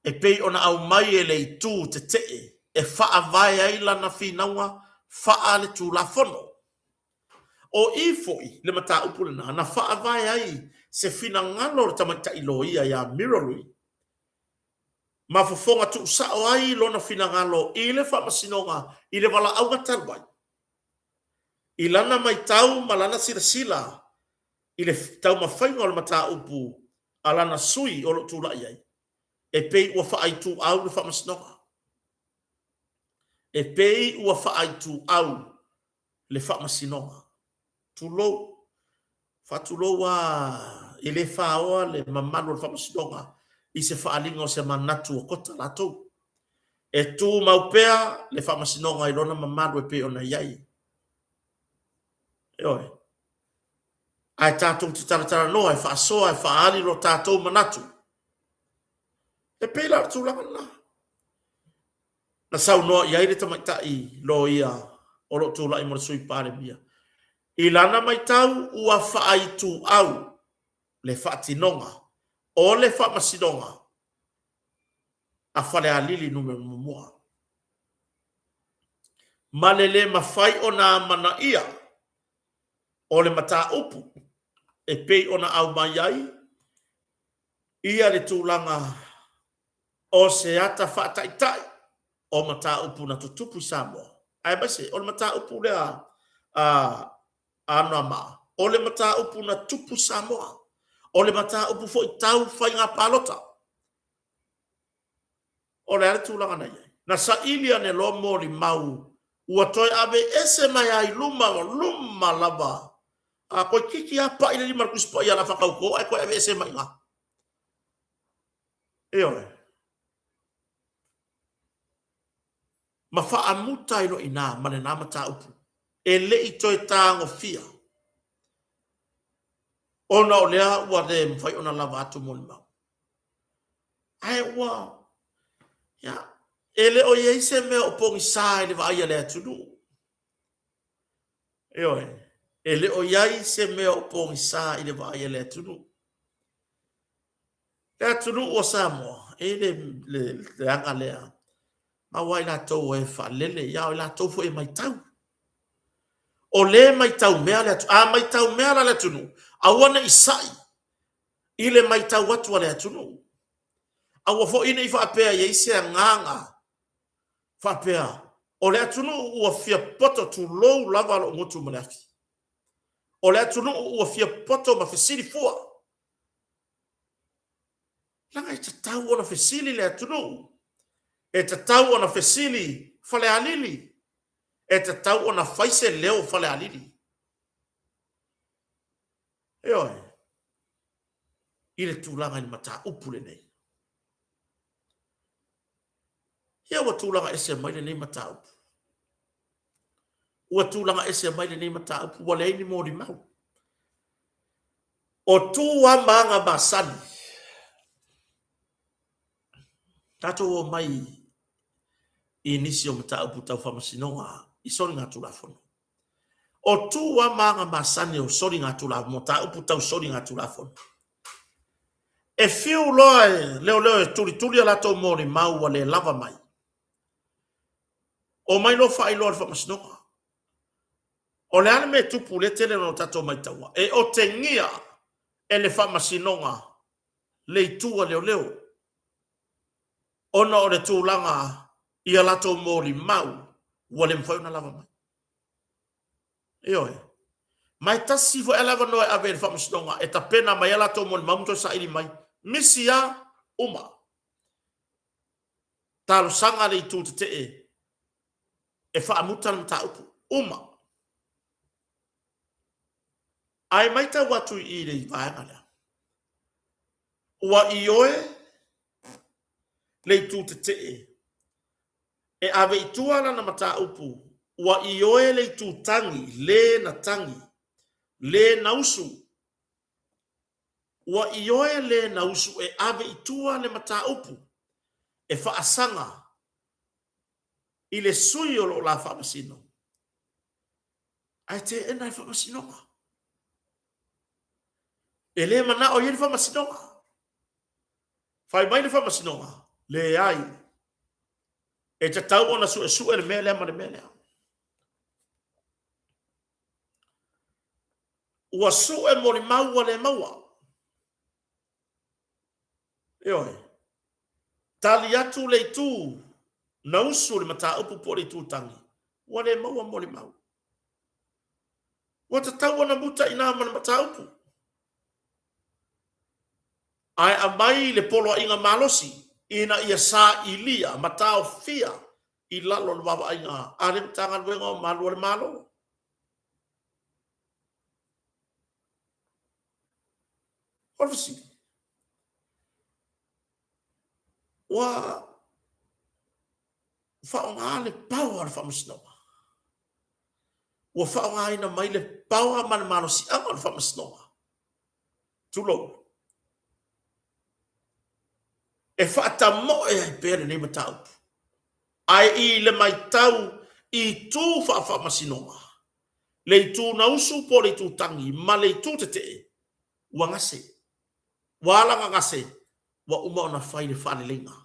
e pei ona aumai e le itu tetee e faavae ai lana finauga faaletulafono. O i foi le mataupu lena na faavae ai se finagalo o le tamaitai loia ia Miro Lui ma fofoga tuusao ai lona finagalo i le faamasinoga i le valaauga talu ai, i lana matau ma lana silasila i le taumafaiga o le mataupu a lana sui o lo o tulai ai, e pei ua faaituau le faamasinoga. E pei ua faaituau le faamasinoga. Tulou, faatulou lava, e le faoa le mamalu o le faamasinoga i se faaaliga o se manatu ua kota latou. E tumau pea le faamasinoga i lona mamalu e pei ona i ai. Ioe. Ae tatou te talatalanoa e faasoa e faaali lo tatou manatu. E pei la o le tulaga lena. Na saunoa i ai le tamaitai loia o lo o tulai mo le Sui Palemia. I lana matau ua faaituau le faatinoga o le faamasinoga a Falealili Nu.1 ma le le mafai ona amanaia o le mataupu e pei ona aumai ai ia le tulaga o se ata faataitai o mataupu na tutupu i Samoa, aemaise o le mataupu lea a Anoamaa, o le mataupu na tupu i Samoa, o le mataupu foi tau faiga palota. O le a le tulaga na i ai? Na saili ane loa molimau ua toe ave ese mai lava i luma, luma lava. A toeitiiti lava pai le lima i le Tusi Paia o le a faatauto ae toe ave ese mai i ina. Ioe. Ma faamuta ai loa i ina ma lena mataupu. E le i toe tagofia ona o lea ua le mafai ona lava atu molimau. Ae ua, ia, e le o i ai se mea o pogisa i le vaai a le atunuu. Ioe, e le o i ai se mea o pogisa i le vaai a le atunuu. Le atunuu o Samoa, e i ai le, le aga lea, aua i latou e faalele, ia o i latou foi e matau. O lea e matau mea le atunuu. A matau mea la le atunuu, aua ne i sai i le matau atu a le atunuu. Aua foi ne i faapea e i ai se agaga faapea o le atunuu ua fia poto, tulou lava lou gutu ma le afi, o le atunuu ua fia poto ma fesili fua. Leaga e tatau ona fesili le atunuu, e tatau ona fesili Falealili, e tatau ona fai se leo o Falealili. Ioe. I le tulaga i le mataupu lenei. Ia ua tulaga ese mai lenei mataupu. Ua tulaga ese mai lenei mataupu, ua leai ni molimau. O tu lava ma aga masani, tatou omai i nisi o mataupu tau faamasinoga i soligatulafono. O tu lava ma aga masani o soligatulafono, mataupu tau soligatulafono. E fiu loa e leoleo e tulituli a latou molimau ua le lava mai, omai loa faailoa i le faamasinoga. O le a le mea e tupu lea e tele ona tatou maitaua? E otegia e le faamasinoga le itu a leoleo ona o le tulaga i a latou molimau ua le mafai ona lava mai. Ioe. Ma e tasi foi lava le avanoa e ave i le faamasinoga e tapena mai ai a latou molimau ma toe saili mai. Misi lava, uma. Talosaga le itu tetee e faamuta le mataupu. Uma. Ae matau atu i i le vaega lea, ua ioe le itu tetee e ave i tua lana mataupu, ua ioe le itu tagi, le na tagi, le na usu, ua ioe le na usu e ave i tua le mataupu e faasaga i le sui o lo o la faamasino, ae teena e le faamasinoga. E le manao i ai le faamasinoga. Fai mai le faamasinoga, leai, e tatau ona suesue le mea lea ma le mea lea. Ua sue molimau ua le maua. Ioe. Tali atu le itu na usu le mataupu po o le itu tagi, ua le maua molimau. Ua tatau ona muta i ina ma le mataupu. Ae aumai le poloaiga malosi ina ia sailia ma taofia i lalo o le vaavaaiga a le Matagaluega o Malu a le Malo. O le fesili, ua faaaoga le power o le faamasinoga? Ua faaaogaina mai le power ma le malosiaga o le faamasinoga? Tulou. E faatamoe ai pea lenei mataupu. Ae i le matau i itu faafaamasinoga, le itu na usu po o le itu tagi ma le itu tetee, ua gase. Ua ala ona gase, ua uma ona fai le faaleleiga.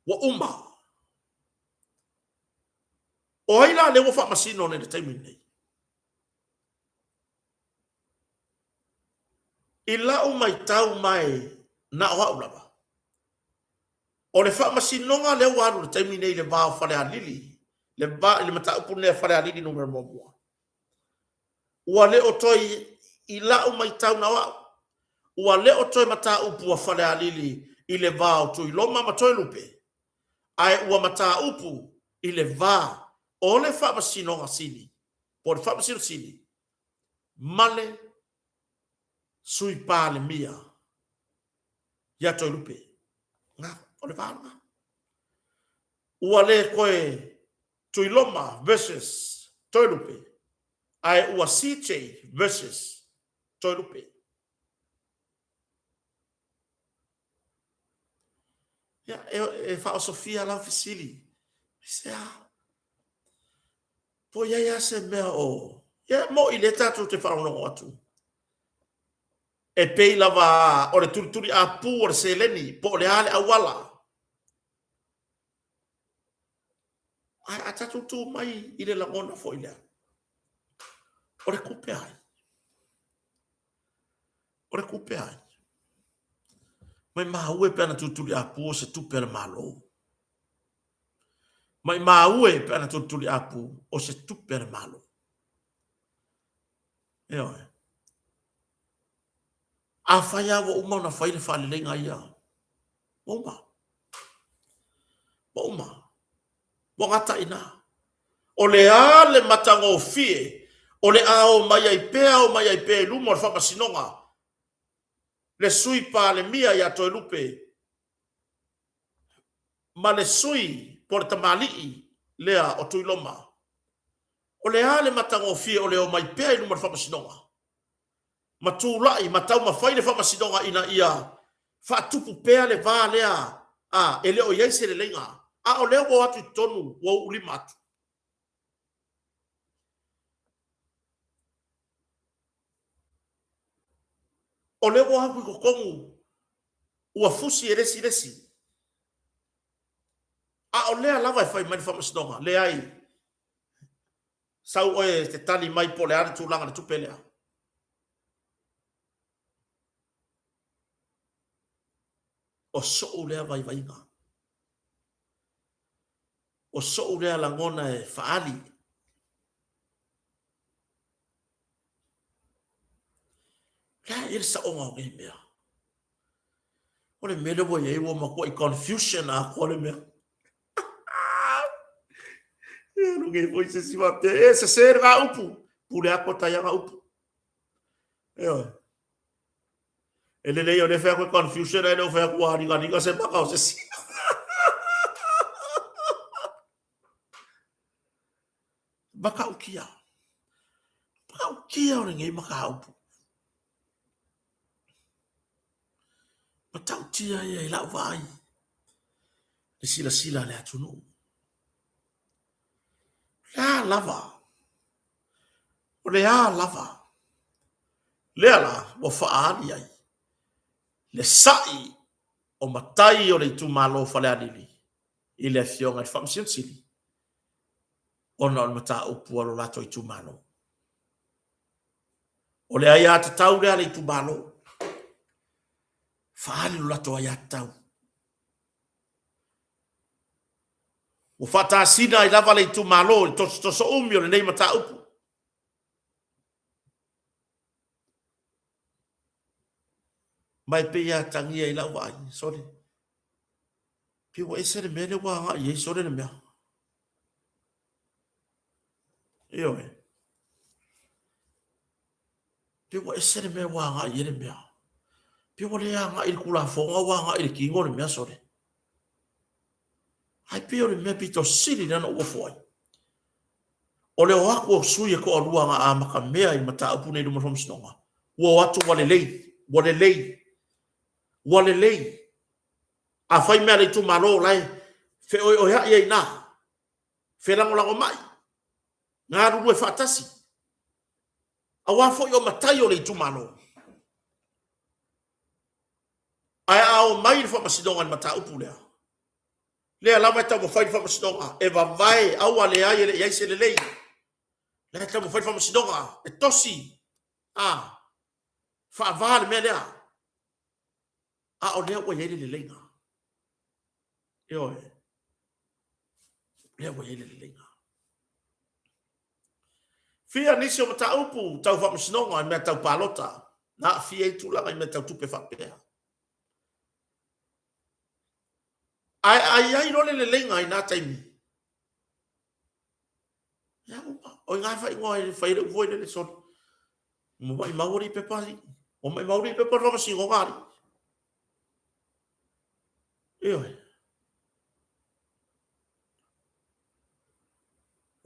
Ua uma. O ai la lea ua faamasino nei i le taimi lenei? I lau matau mai na o au lava, o le faamasinoga lea ua alu i le taimi nei i le va o Falealili, le va i le mataupu lenei a Falealili Nu.1, ua le o toe, i lau matau na o au, ua le o toe mataupu a Falealili i le va o Tuiloma ma Toelupe, ae ua mataupu i le va o le Faamasinoga Sili po o le Faamasino Sili ma le Sui Palemia ia Toelupe. Na, o le va lena. Ua le toe Tuiloma versus Toelupe, ae ua CJ versus Toelupe. Ia, e faaosofia lau fesili, aisea? Po o i ai lava se mea o... Ia, e moni lea tatou te faalogologo atu, e pei lava o le tulituliapu o le seleni po o le a le auala. Ae a tatou tu mai i le lagona foi lea, o le tupe a ai? O le tupe a ai? Maimau e pe ana tulituliapu o se tupe a le Malo. Maimau e pe ana tulituliapu o se tupe a le Malo. Ioe. Afai lava ua uma ona fai le faaleleiga ia, ua uma. Ua uma. Ua gata i ina. O le a le matagofie o le a o mai ai pea, o mai ai pea i luma o le Faamasinoga le Sui Palemia ia Toelupe ma le sui po o le tamalii lea o Tuiloma. O le a le matagofie o le omai pea i luma o le Faamasinoga ma tulai ma taumafai le Faamasinoga ina ia faatupu pea le va lea a e le o i ai se leleiga, a o lea ua o atu i totonu ua uulima atu. O lea ua o atu i totonu ua fusi e le isi le isi. A o lea lava e fai mai le Faamasinoga, leai, sau oe e te tali mai po o le a le tulaga i le tupe lea. O so'u lea vaivaiga. O so'u lea lagona e faaali. O le a ea le saoga o nei mea? O le mea lea ua i ai ua matuai confusion atoa le mea. E alu nei foi se isi faapea, e sese lena upu, pule atu ta ia upu. Ioe. E lelei o lea fai atu e confusion ae le o fai atu ua aligaliga se maka o se isi. Matautia. Matautia o lenei mataupu. Matautia ia i lau vaai le silasila a le atunuu. O le a lava? O le a lava? Lea la ua faaali ai le sa'i o matai o le itumalo o Falealili i le Afioga i le Faamasino Sili ona o le mataupu a lo latou itumalo. O le aiatatau lea a le itumalo, faaali lo latou aiatatau. Ua faatasina ai lava le itumalo i le tosotoso umi o lenei mataupu. Ma e pei e atagia i lau vaai, sole, pei ua ese le mea lea ua agai i ai sole le mea. Ioe. Pei ua ese le mea ua agai i ai le mea. Pei ua le agai i le Tulafono, ua agai i le tino le mea sole. Ae pei o le mea pito sili lea na ou ofo ai. O le o atu o sui e toalua na amatamea i le mataupu nei i luma o le Faamasinoga, ua o atu ua lelei, ua lelei, ua lelei. A fai mea a le itumalo o la e feoeoea'i ai i ina, felagolagomai, galulue faatasi, aua foi o matai o le itumalo. Ae a omai le Faamasinoga i le mataupu lea, lea lava e taumafai le Faamasinoga e vavae, aua leai e le i ai se lelei. Lea e taumafai le Faamasinoga e tosi, a, faava le mea lea. A o lea ua i ai le leleiga. Ioe. Lea ua i ai le leleiga. Fia nisi o mataupu tau faamasinoga i mea tau palota na aafia ai tulaga i mea tau tupe faapea. Ae a i ai loa le leleiga i na taimi, ia uma, o i ngā whaingoa e whai le ufo i le soli. Mo mai mau ali pepa ali. Mo mai mau ali pepa le whamasinoga ali. Ioe.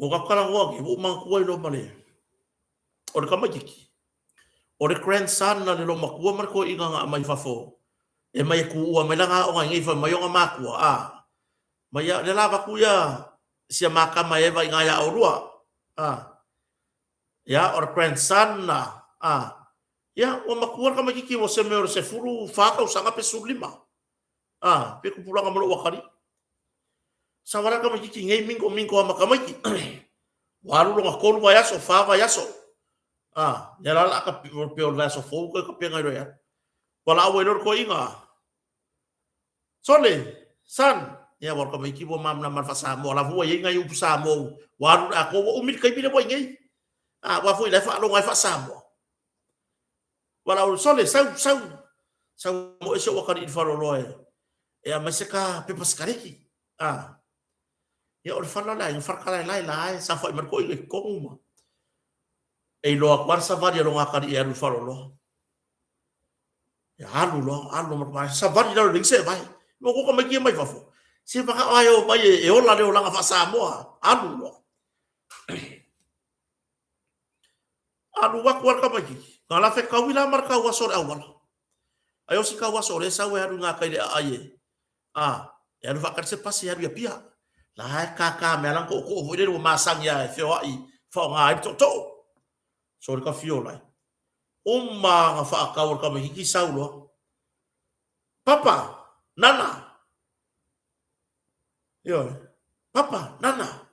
Ua ka talanoa nei, ua ou manatua ai loa ma le, o le tamaitiiti, o le grandson a le loomatua ma le toeaina na aumai fafo e mai e tuua mai lana aoga i inei fai mai ona matua, a, mai ia, lea la avatu ia sia ma tama e eva i ina ia oulua, a, ia, o le grandson a, a, ia, ua matua le tamaitiiti ua se mea o le 14 tausaga pe 15, a, pe tupulaga ma lou atalii. Savalea le tamaitiiti nei mingo mingo lava ma tamaiti. Ua alu lona tolu vaiaso, fa vaiaso. A, lea la o le a ta, pe o le vaiaso fou toe tapena ai loa e alu. Valaau ai loa le toeaina, Sole, son, ia aua o le tamaiti ua malamalama i le faa-Samoa, o la foi ua i ai nai upu Samoa ua alu i le atoa, ua umi le taimi lea ua i nei. A, aua foi o la e faalogo lava i faa-Samoa. Valaau, Sole, sau, sau, sau moe si ou atalii i le faleoloa e, e aumai se ta pepa sikareti. A, ia o le fale o le aiga, fale talaelae la e saofai mai le toeaina i totonu ma e iloa atu lava le savali a lona atalii e alu i le faleoloa. Ia alu loa, alu loa ma le savali i lalo e leai ni seevae. Mo ko tamaiti ia mai fafo. Se manao lava e o mai e ola le olaga faa-Samoa, alu loa. Alu atu lava le tamaitiiti, na la fetaui la ma le tauaso o le auala. Ai o si tauaso o lea e sau e alu i gatai i le aai e, a, e alu e faatali se pasi e alu i Apia. La e kākā mai lava lana tootoo foi lele ua masani lava e feoai faaaoga ai le tootoo. Sole ka fiola e. Uma ona faatau e le tamaitiiti sau loa. Papa! Nana! Ioe. Papa, Nana!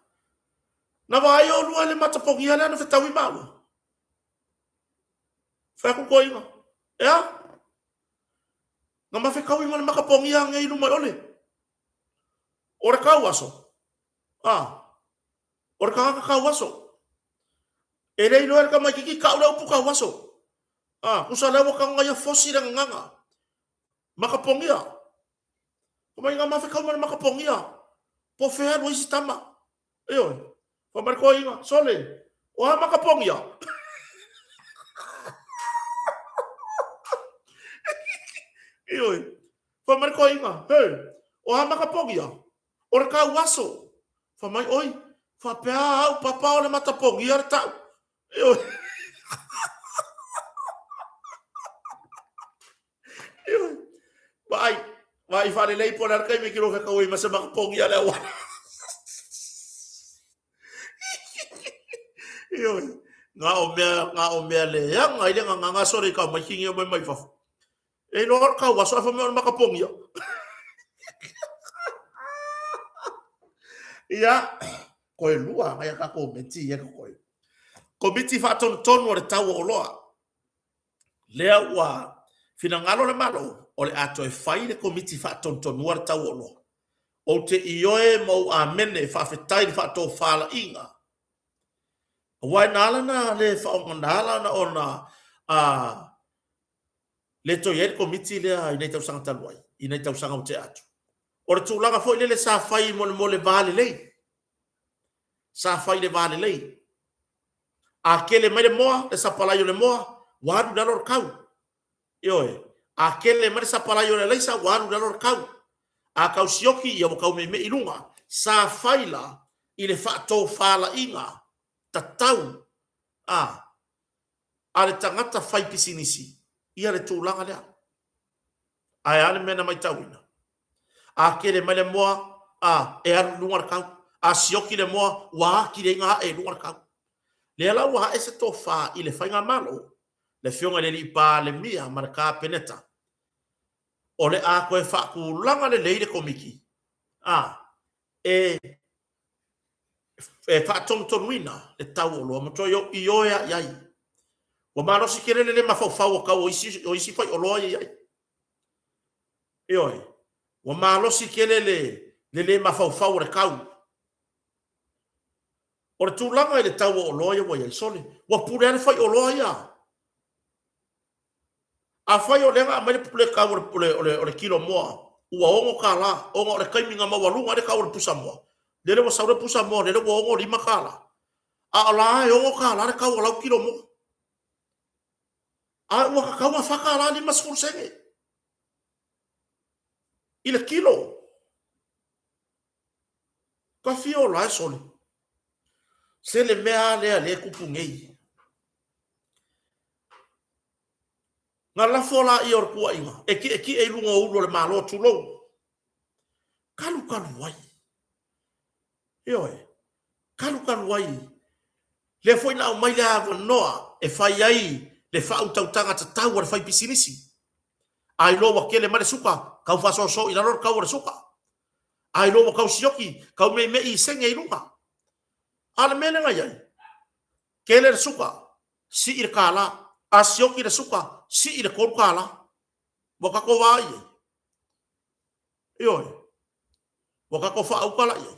Na vaai oulua i le matapogia lea na fetaui maua? Fai atu toeaina, E a? Na ma fetaui ma le matapogia nei i luma i ole. O le tauaso, a, o le tagata tauaso. E le iloa e le tamaitiiti tau le upu tauaso. A, tusa lea ua tago na ia fosi le gagana. Matapogia. Fai mai na ma fetaui ma le matapogia. Po o fea alu ai si tama. Ioe. Fai mai le toeaina, sole, o a makapogia? Ioe. Fai mai le toeaina, he, o a makapogia? O le tauaso. Fai mai, oi, faapea au papa o le matapogia le tau. Ioe. Ioe. Vaai, vaai faalelei po o le a le taimi e te iloa fetau ai ma se makapogia le auala. Ioe. Na o mea, na o mea leaga ai le gagana sole i tamaiti nei omai mai fafo. E iloa o le tauaso ae fai mai o le makapogia. Ia, koe lua ngai a tatou meti ia koe. Komiti Faatonutonu o le Tau o Oloa. Lea ua finagalo le Malo o le a toe fai le Komiti Faatonutonua le Tau o Oloa. Ou te ioe ma ou amene faafetai i le faatofalaiga. Aua e na ala na le faaaoga, na ala ona le toe i ai le Komiti lea i nai tausaga talu ai, i nai tausaga ua tea atu. O le tulaga foi lele sa fai mo le va lelei. Sa fai i le va lelei. A kele mai le moa, le sapalai o le moa, ua alu i lalo le tau. Ioe. A kele mai le sapalai o le alaisa, ua alu i lalo le tau. A tau sioki, ia ua tau meimei i luga. Sa fai la i le faatofalaiga tatau a a le tagata fai pisinisi ia le tulaga lea. Ae a le mea na matauina? A kele mai le moa, a, e alu i luga le tau. A sioki le moa, ua atili ai ona ae i luga le tau. Lea la ua ae se tofa i le Faigamalo, le Afioga i le Alii Palemia ma le Kapeneta, o le a toe faatulaga lelei le Komiti, a, e e faatonutonuina le tau o oloa ma toe ioe lava i ai. Ua malosi tele le le mafaufau o tau o isi, o isi faioloa ia i ai. Ioe, ua malosi tele le, le le mafaufau o le tau. O le tulaga i le tau o oloa ia ua i ai, sole, ua pule lava le faioloa ia. Afai o lea na aumai le tau o le, o le, o le kilo moa Ua $6 ona o le taimi na maualuga ai le tau o le pusamoa, lele ua sau le pusamoa lele ua $65. A o la e $6 le tau o lau kilo moa. A ua tatau ona $4.50 i le kilo. Ta fia ola e sole. Se le mea lava lea o lea e tupu nei. Na lafo laia o le tuuaiga e tietie i luga o ulu o le Malo, tulou, talu talu ai. Ioe, talu talu ai. Lea foi na aumai le avanoa e fai ai le faautautaga tatau a le faipisinisi. A iloa ua tele mai le suka, tau faasoso i lalo le tau o le suka. A iloa ua tau sioki, tau meimei i sene i luga. A o le mea lea na i ai, tele le suka, sii le $1. A sioki le suka, sii le $3. Ua tatou vaai i ai? Ioe. Ua tatou faauta la i ai?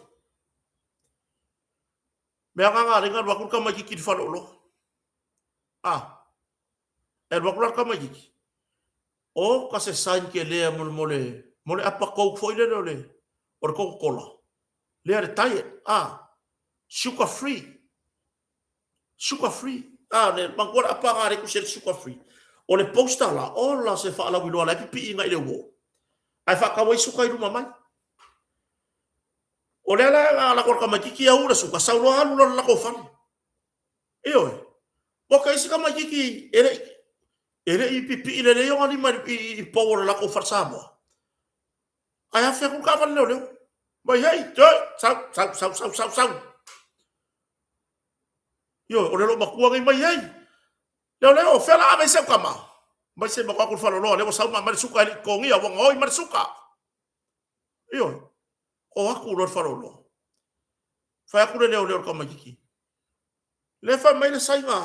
Mea na na ala ai ona alu atu le tamaitiiti i le faleoloa. A, e alu atu la le tamaitiiti, oka se sign tele mo le, mo le apa coke foi lele o le, o le Coca Cola, lea le diet, a, sugar free. Sugar free. A, le manatua le apa na le tusi ai le sugar free. O le poster la, ola se faalauiloa la e pipii agai i le uo. Ae faatau ai suka i luma mai. O lea la na lako le tamaitiiti ia u le suka, sau loa alu loa i le latou fale. Ioe. Ua ka isi tamaitiiti e le e le i pipii lelei ona lima i pou o le latou fale Samoa. Ae afe atu le taavale leoleo. Mai hei, sau, sau, sau, sau, sau, sau. Ioe, o le loomatua nei mai ai. Leoleo, o fea la ave ai si au tama? Mai se matou atu i le faleoloa, lea ua sau ma aumai le suka e le i totogia, ua gaoi mai le suka. Ioe, o atu loa i le faleoloa. Fai atu le leoleo i le tamaitiiti. Lea fai mai le saina,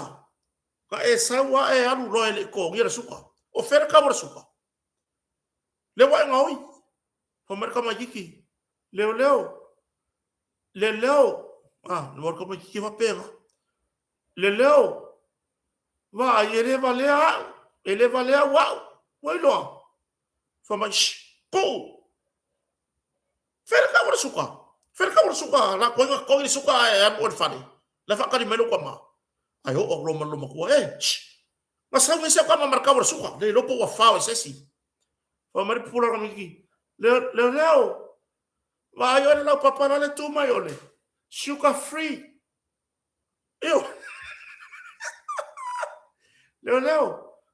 na e sau lava e alu loa e le i totogia le suka. O fea le tau o le suka? Lea ua e gaoi. Fai mai le tamaitiiti, leoleo, Leleo, a, le tamaitiiti e faapena. Leleo, vaai, e le valea au, e le valea au au. Ua iloa? Fai mai, shh, tuu. Fea le tau o le suka? Fea le tau o le suka? La koe na totogi le suka ae alu oe i le fale. La faatali mai lou tama. Ae oo atu loa ma le loomatua, e, shh, na sau nei si au tama ma le tau o le suka. Le iloa po ua fao e se isi. Fai mai le pupula o le tamaitiiti, leleo, Vaai oe le laupapa la le tu mai o le sugar free. Io. Leo leo.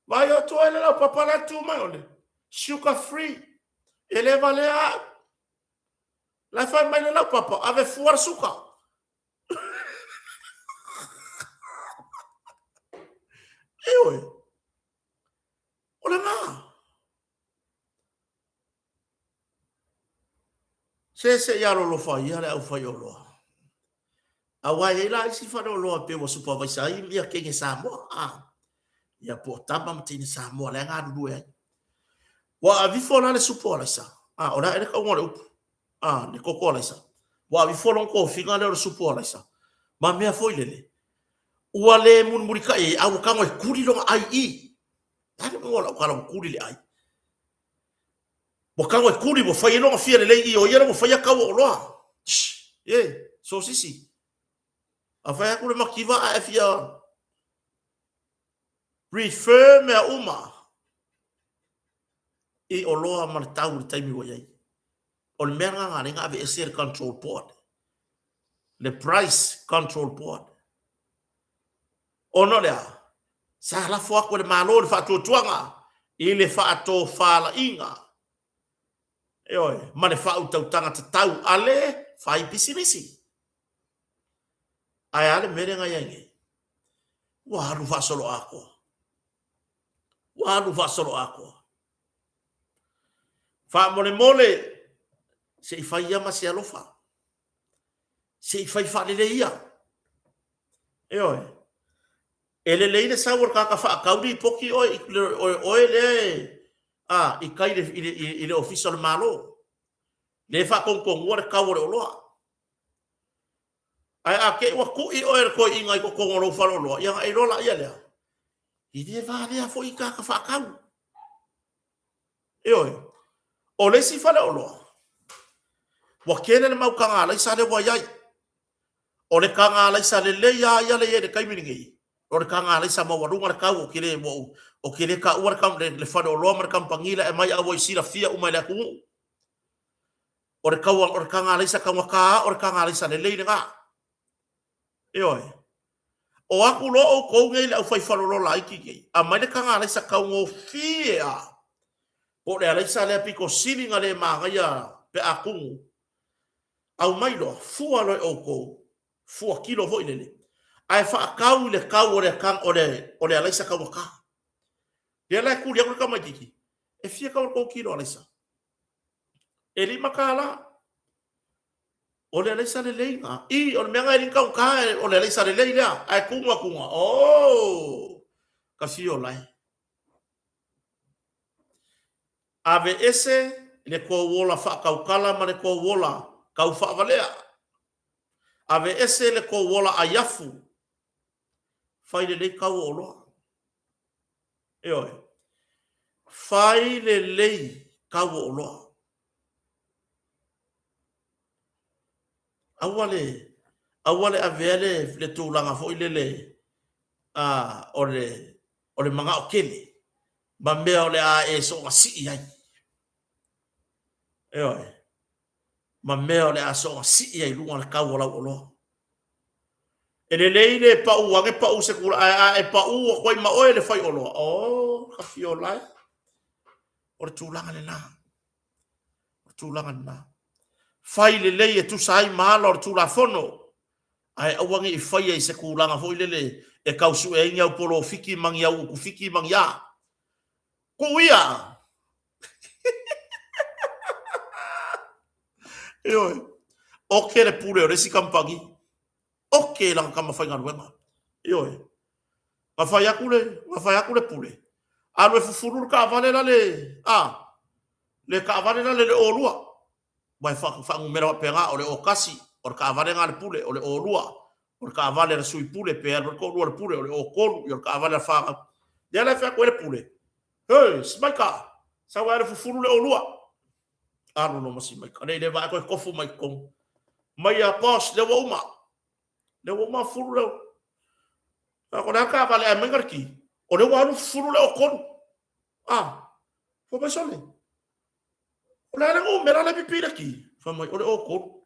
Vaai atu oe le laupapa la tu mai o le sugar free. E le valea au. La fai mai le laupapa, ave fua le suka. Ioe. O lena. Se se i alolofa ia le aufaioloa. Aua e i ai la isi faleoloa pei ua supervise ai ia teine Samoa, a, ia po o tama ma teine Samoa la e galulue ai. Ua avifo la le supo alaisa, a, o le a ea le tauga o le upu, a, le koko alaisa. Ua avifo lona tofiga lea o le supo alaisa, ma mea foi lele, ua le mulimulitai ai, a ua tago e tuli lona ai i i. Le a le uiga o lau tala ua tuli le ai? Ua tago e tuli, ua fai ai lona fia lelei i o ia lea ua faia tau o oloa. Shh, e, sosisi. A fai atu le mativa ae fia refer mea uma i oloa ma le tau i le taimi ua i ai. O le mea lena na ala ai ona aveese le control board, le price control board. Ona o le a? Sa lafo atu e le Malo le faatuatuaga i le faatofalaiga, ioe, ma le faautautaga tatau a le faipisinisi. Ae a le mea lea na i ai nei? Ua alu faasoloatoa. Ua alu faasoloatoa. Faamolemole, se i fai ia ma se alofa. Se i fai faalelei ia. Ioe. E lelei le sau o le tagata faatau lipoti oe i oe lea e a i tai i le, i le ofisa o le Malo. Lea e faatonutonua le tau o le oloa. Ae a te i ua tui oe e le toeaina i totonu o lou faleoloa, ia ona e iloa laia lea, e le valea foi i tagata faatau. Ioe. O le isi faleoloa, ua tele le mau taga alaisa lea ua i ai. O le taga alaisa lelei lava ia lea e i ai i le taimi lenei, o le taga alaisa maualuga le tau, ou te le, ou te le taua le faleoloa ma le kamupani la e aumai, a ua silafia uma e le atunuu. O le tau o le taga alaisa taugata lava, o le taga alaisa lelei lena. Ioe. O atu loa outou nei le aufaifaleoloa laiti nei, aumai le taga alaisa taugofie lava, po o le alaisa lea pito sili ona le manaia pe a tumu, aumai loa, fua loa e outou, fua kilo foi lele, ae faatau i le tau o le, o le, o le alaisa taugata. Lea la e tuli atu le tamaitiiti, e fia tau o le tou kilo alaisa? E $5. O le alaisa lelei lena. I, o le mea lena e le taugata, o le alaisa lelei lea, ae tumu atu na, oh, ka fio lae. Aveese le tou ola faatautala ma le tou ola taufaavalea. Aveese le tou ola aiafu. Fai lelei tau o oloa. Ioe. Fai lelei tau o oloa. Aua le, aua le avea le, le tulaga foi lele a, o le, o le manao tele ma mea o le a e soona sii ai. Ioe. Ma mea o le a soona sii ai i luga le tau o lau oloa. E lelei le pau ane pau se tulaga, ae a e pau atu ai ma oe le faioloa, oh, ka fiola e. O le tulaga lena. O le tulaga lena. Fai lelei e tusa ai ma ala o le Tulafono, ae aua ne i faia i se tulaga foi lele e tau sue ai ni au polofiki ma ni au utufiki ma ni a. Tuu ia! Ioe. Oke le pule o le isi kamupani. Oke lana tama faigaluega. Ioe. Na fai atu le, na fai atu le pule, alu e fufulu le taavale la le, a, le taavale la le le O2. Ua e faanumera faapena, o le O1, o le taavale na a le pule, o le O2, o le taavale a le sui pule, pe alu ai le toalua o le pule, o le O3, ia o le taavale a le fanau. Lea la e fai atu ai le pule, Hei, Simaika, sau e alu e fufulu le O2. Alu loa ma Simaika. Nei le vaai toe tofu mai totonu. Mai a boss, lea ua uma. Lea ua uma fufulu le O le a taavale ae mai le ki. O lea ua alu fufulu le O3. Ah, fai mai sole. O le a le numera le pipi le ki. Fai mai, o le O3.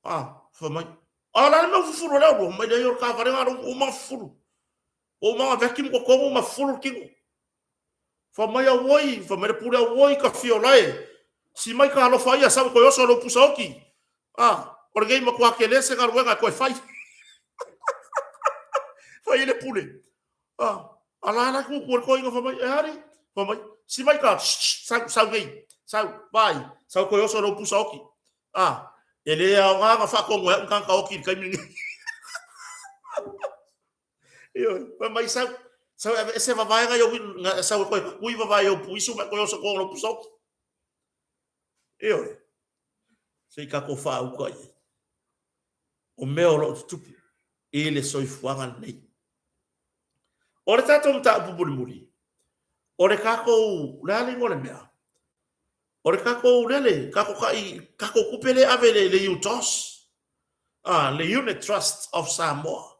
Ah, fai mai. A o le a le mea ua fufulu le O2? Mai le o le taavale na uma fufulu. Ua uma ona vacuum totonu ma fufulu le tino. Fai mai auoi, fai mai le pule auoi ka fiola e. Si mai ka alofa ia sau e toe oso lou pusa oti. Ah, o lenei matua tele se galuega e toe fai. Fai ai le pule. Ah, a la la tutu le toeaina fai mai, e ali, fai mai, si mai ka, sau, sau nei, sau, vai, sau toe oso lou pusa oti. Ah, e le aoga na faatonu e au ni tagata oti i le taimi lenei. Ioe, fai mai sau, sau e aveese vavae nai ou, sau e toe tatui vavae i ou puisu ma e toe oso tonu lou pusa oti. Ioe, se i tatou faauka i ai. O mea o lo o tutupu i le soifuaga lenei. O le tatou mataupu mulimuli, o le tatou, le a le igoa o le mea? O le tatou lele, tatou tai, tatou tupe lea e ave i le UTOS, ah, le Unit Trust of Samoa,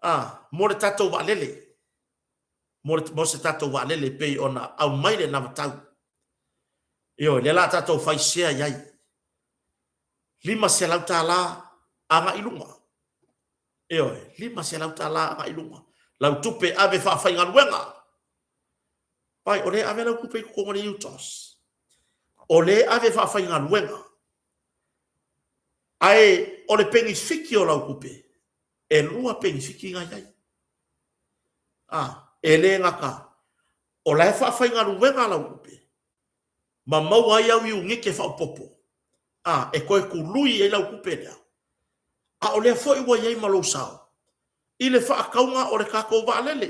ah, mo le tatou vaalele, mo, le, mo se tatou vaalele e pei ona aumai le anavatau. Ioe, lea la tatou fai share i ai. $500 agai i luga. Ioe, $500 agai i luga. Lau tupe ave faafaigaluega. Pai, o lea e ave lau tupe i totonu o le UTOS. O lea e ave faafaigaluega. Ae o le penifiki o lau tupe, e lua penifiki na i ai. A, e le gata, o la e faafaigaluega lau tupe, ma maua ai au iunite faaopoopo, a, e toe tului ai lau tupe lea. A o lea foi ua i ai ma lou sao i le faatauga o le tatou vaalele.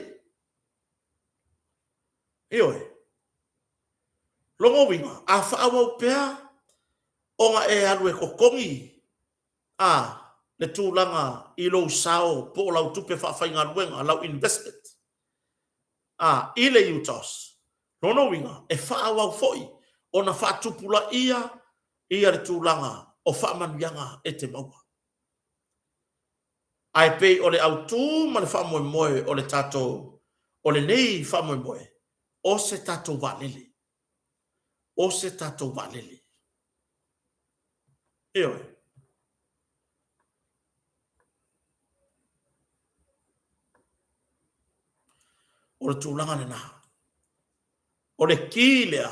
Ioe. Lona uiga, a faaauau pea ona e alu e totogi a le tulaga i lou sao po o lau tupe faafaigaluega, lau investment, a i le UTOS, lona uiga, e faaauau foi ona faatupulaia ia le tulaga o faamanuiaga e te maua. Ae pei o le autu ma le faamoemoe o le tatou, o lenei faamoemoe, o se tatou vaalele. O se tatou vaalele. Ioe. O le tulaga lena. O le ki lea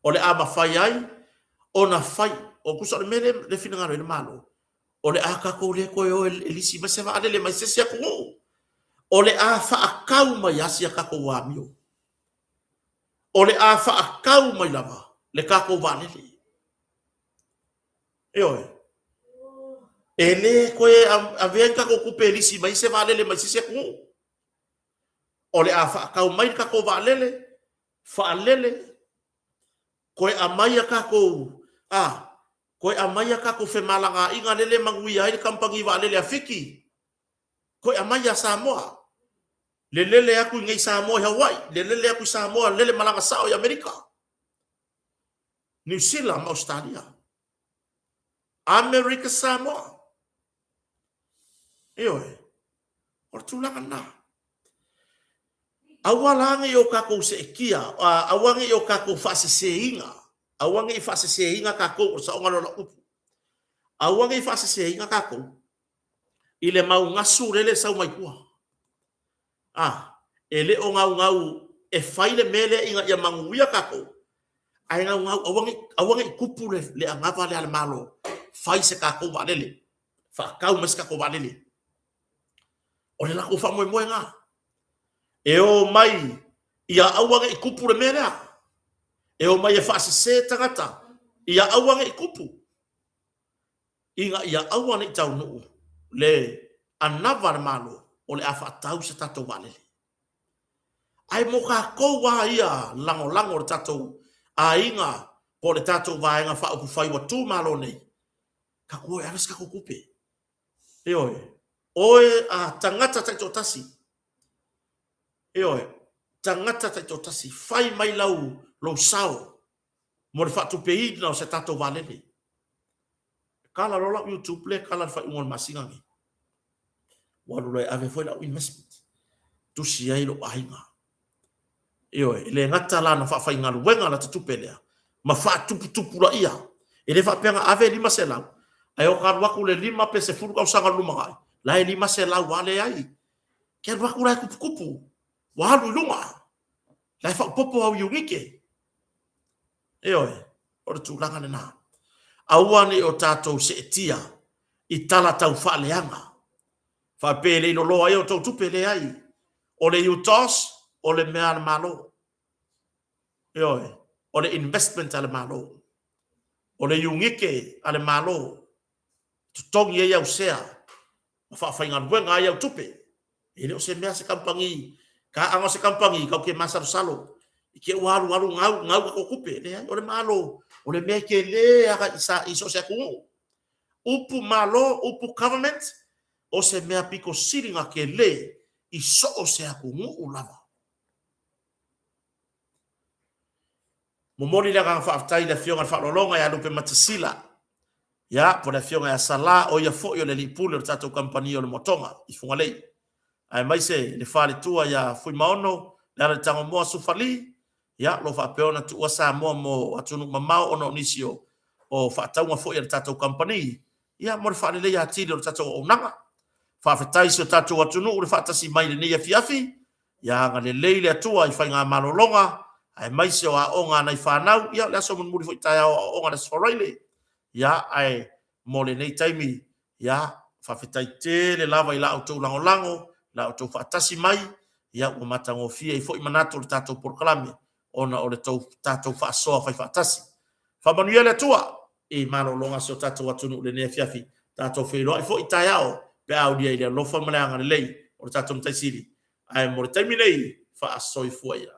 o le a mafai ai ona fai. O tusa o le mea lea e finagalo ai le Malo, o le a tatou le toe o e lisi mai se vaalele mai se isi atunuu. O le a faatau mai lava si a tatou amio. O le a faatau mai lava le tatou vaalele. Ioe. E le toe avea ni tatou tupe e lisi mai ai se vaalele mai se isi atunuu. O le a faatau mai le tatou vaalele, faalele, toe aumai a tatou, a, toe aumai a tatou femalagaaiga lele e manuia ai le kamupani vaalele a Fiti, toe aumai ia Samoa. Le lele atu i inei i Samoa i Hawaii, le lele atu i Samoa, lele malaga sao i Amerika, Niu Sila ma Ausetalia. Amerika Samoa. Ioe, o le tulaga lena. Aua la ne i o tatou seetia, aua ne i o tatou faaseseina, aua ne i faaseseina tatou, o le saoga lea o lau upu. Aua ne i faaseseina tatou i le mau gasu lele e sau mai tua. A, e le o naunau e fai le mea lea ina ia manuia tatou, ae naunau aua ne i, aua ne i tupu le, le anava lea a le Malo, fai se tatou vaalele, faatau mai se tatou vaalele. O le latou faamoemoe lena. E o mai ia aua ne i tupu le mea lea. E o mai e faasese tagata ia aua ne i tupu. Ina ia aua ne i taunuu le anava a le Malo o le a faatau se tatou vaalele. Ae mo tatou lava ia lagolago i le tatou aiga po o le tatou Vaega Faaupufai ua tu malo nei, tatou o e ave se tatou tupe. Ioe, oe a tagata taitoatasi, ioe, tagata taitoatasi, fai mai lau, lou sao mo le faatupeina o se tatou vaalele. E kala loa lau YouTube lea e kala i le faaiuga o le masina lenei. Ua alu loa e ave foi lau investment, tusi ai lou aiga. Ioe, e le gata la na faafaigaluega lata tupe lea, ma faatuputupulaia. E le faapea na ave 500, ae o ta alu atu le 5 pe 10 tausaga i le lumanai, la e 500 lava, leai. Ke alu atu la e tuputupu, ua alu i luga, la e faaopoopo au iunite. Ioe, o le tulaga lena. Aua ne i o tatou seetia i tala tau faaleaga. Faapea e le i loloa ai a outou tupe, leai. O le UTOS, o le mea a le Malo. Ioe, o le investment a le Malo. O le iunite a le Malo, totogi ai au sea ma faafaigaluega ai au tupe. E le o se mea se kamupani, ka ana o se kamupani, kau ke masalosalo i te ua alu alu gau, gau tatou tupe. Leai, o le Malo, o le mea e tele aga i, sa, i so o se atunuu. Upu Malo, upu government, o se mea pito sili na tele i so o se atunuu lava. Momoli le agaga faafetai i le Afioga i le Faaaloaloga ia Lupe Matasila, ia, po o le Afioga ia Sala, o ia foi o le Alii Pule o le tatou kamupani o le Moatoga i Fugalei, aemaise le faletua ia Fuimaono Lealaitangomoa Sufali, ia, o lo o faapea ona tuua Samoa mo atunuu mamao ona o nisi o, o faatauga foi a le tatou kamupani, ia, mo le faaleleia atili o le tatou auaunaga. Faafetai i si o tatou atunuu le faatasi mai i lenei afiafi, Ia agalelei le Atua i faigamalologa aemaise o aoga a nai fanau, ia o le aso mulimuli foi taeao o aoaoga le Aso Faraile. Ia, ae mo lenei taimi, ia, faafetai tele lava i la outou lagolago, la outou faatasi mai, ia ua matagofie ai foi manatu o le tatou polokalame ona o le tou, tatou faasoa faifaatasi. Faamanuia le Atua i malologa a si o tatou atunuu i lenei afiafi. Tatou feiloai foi taeao pe a aulia i le alofa ma le agalelei o le tatou Matai Sili. Ae mo le taimi nei, faasoifua ia.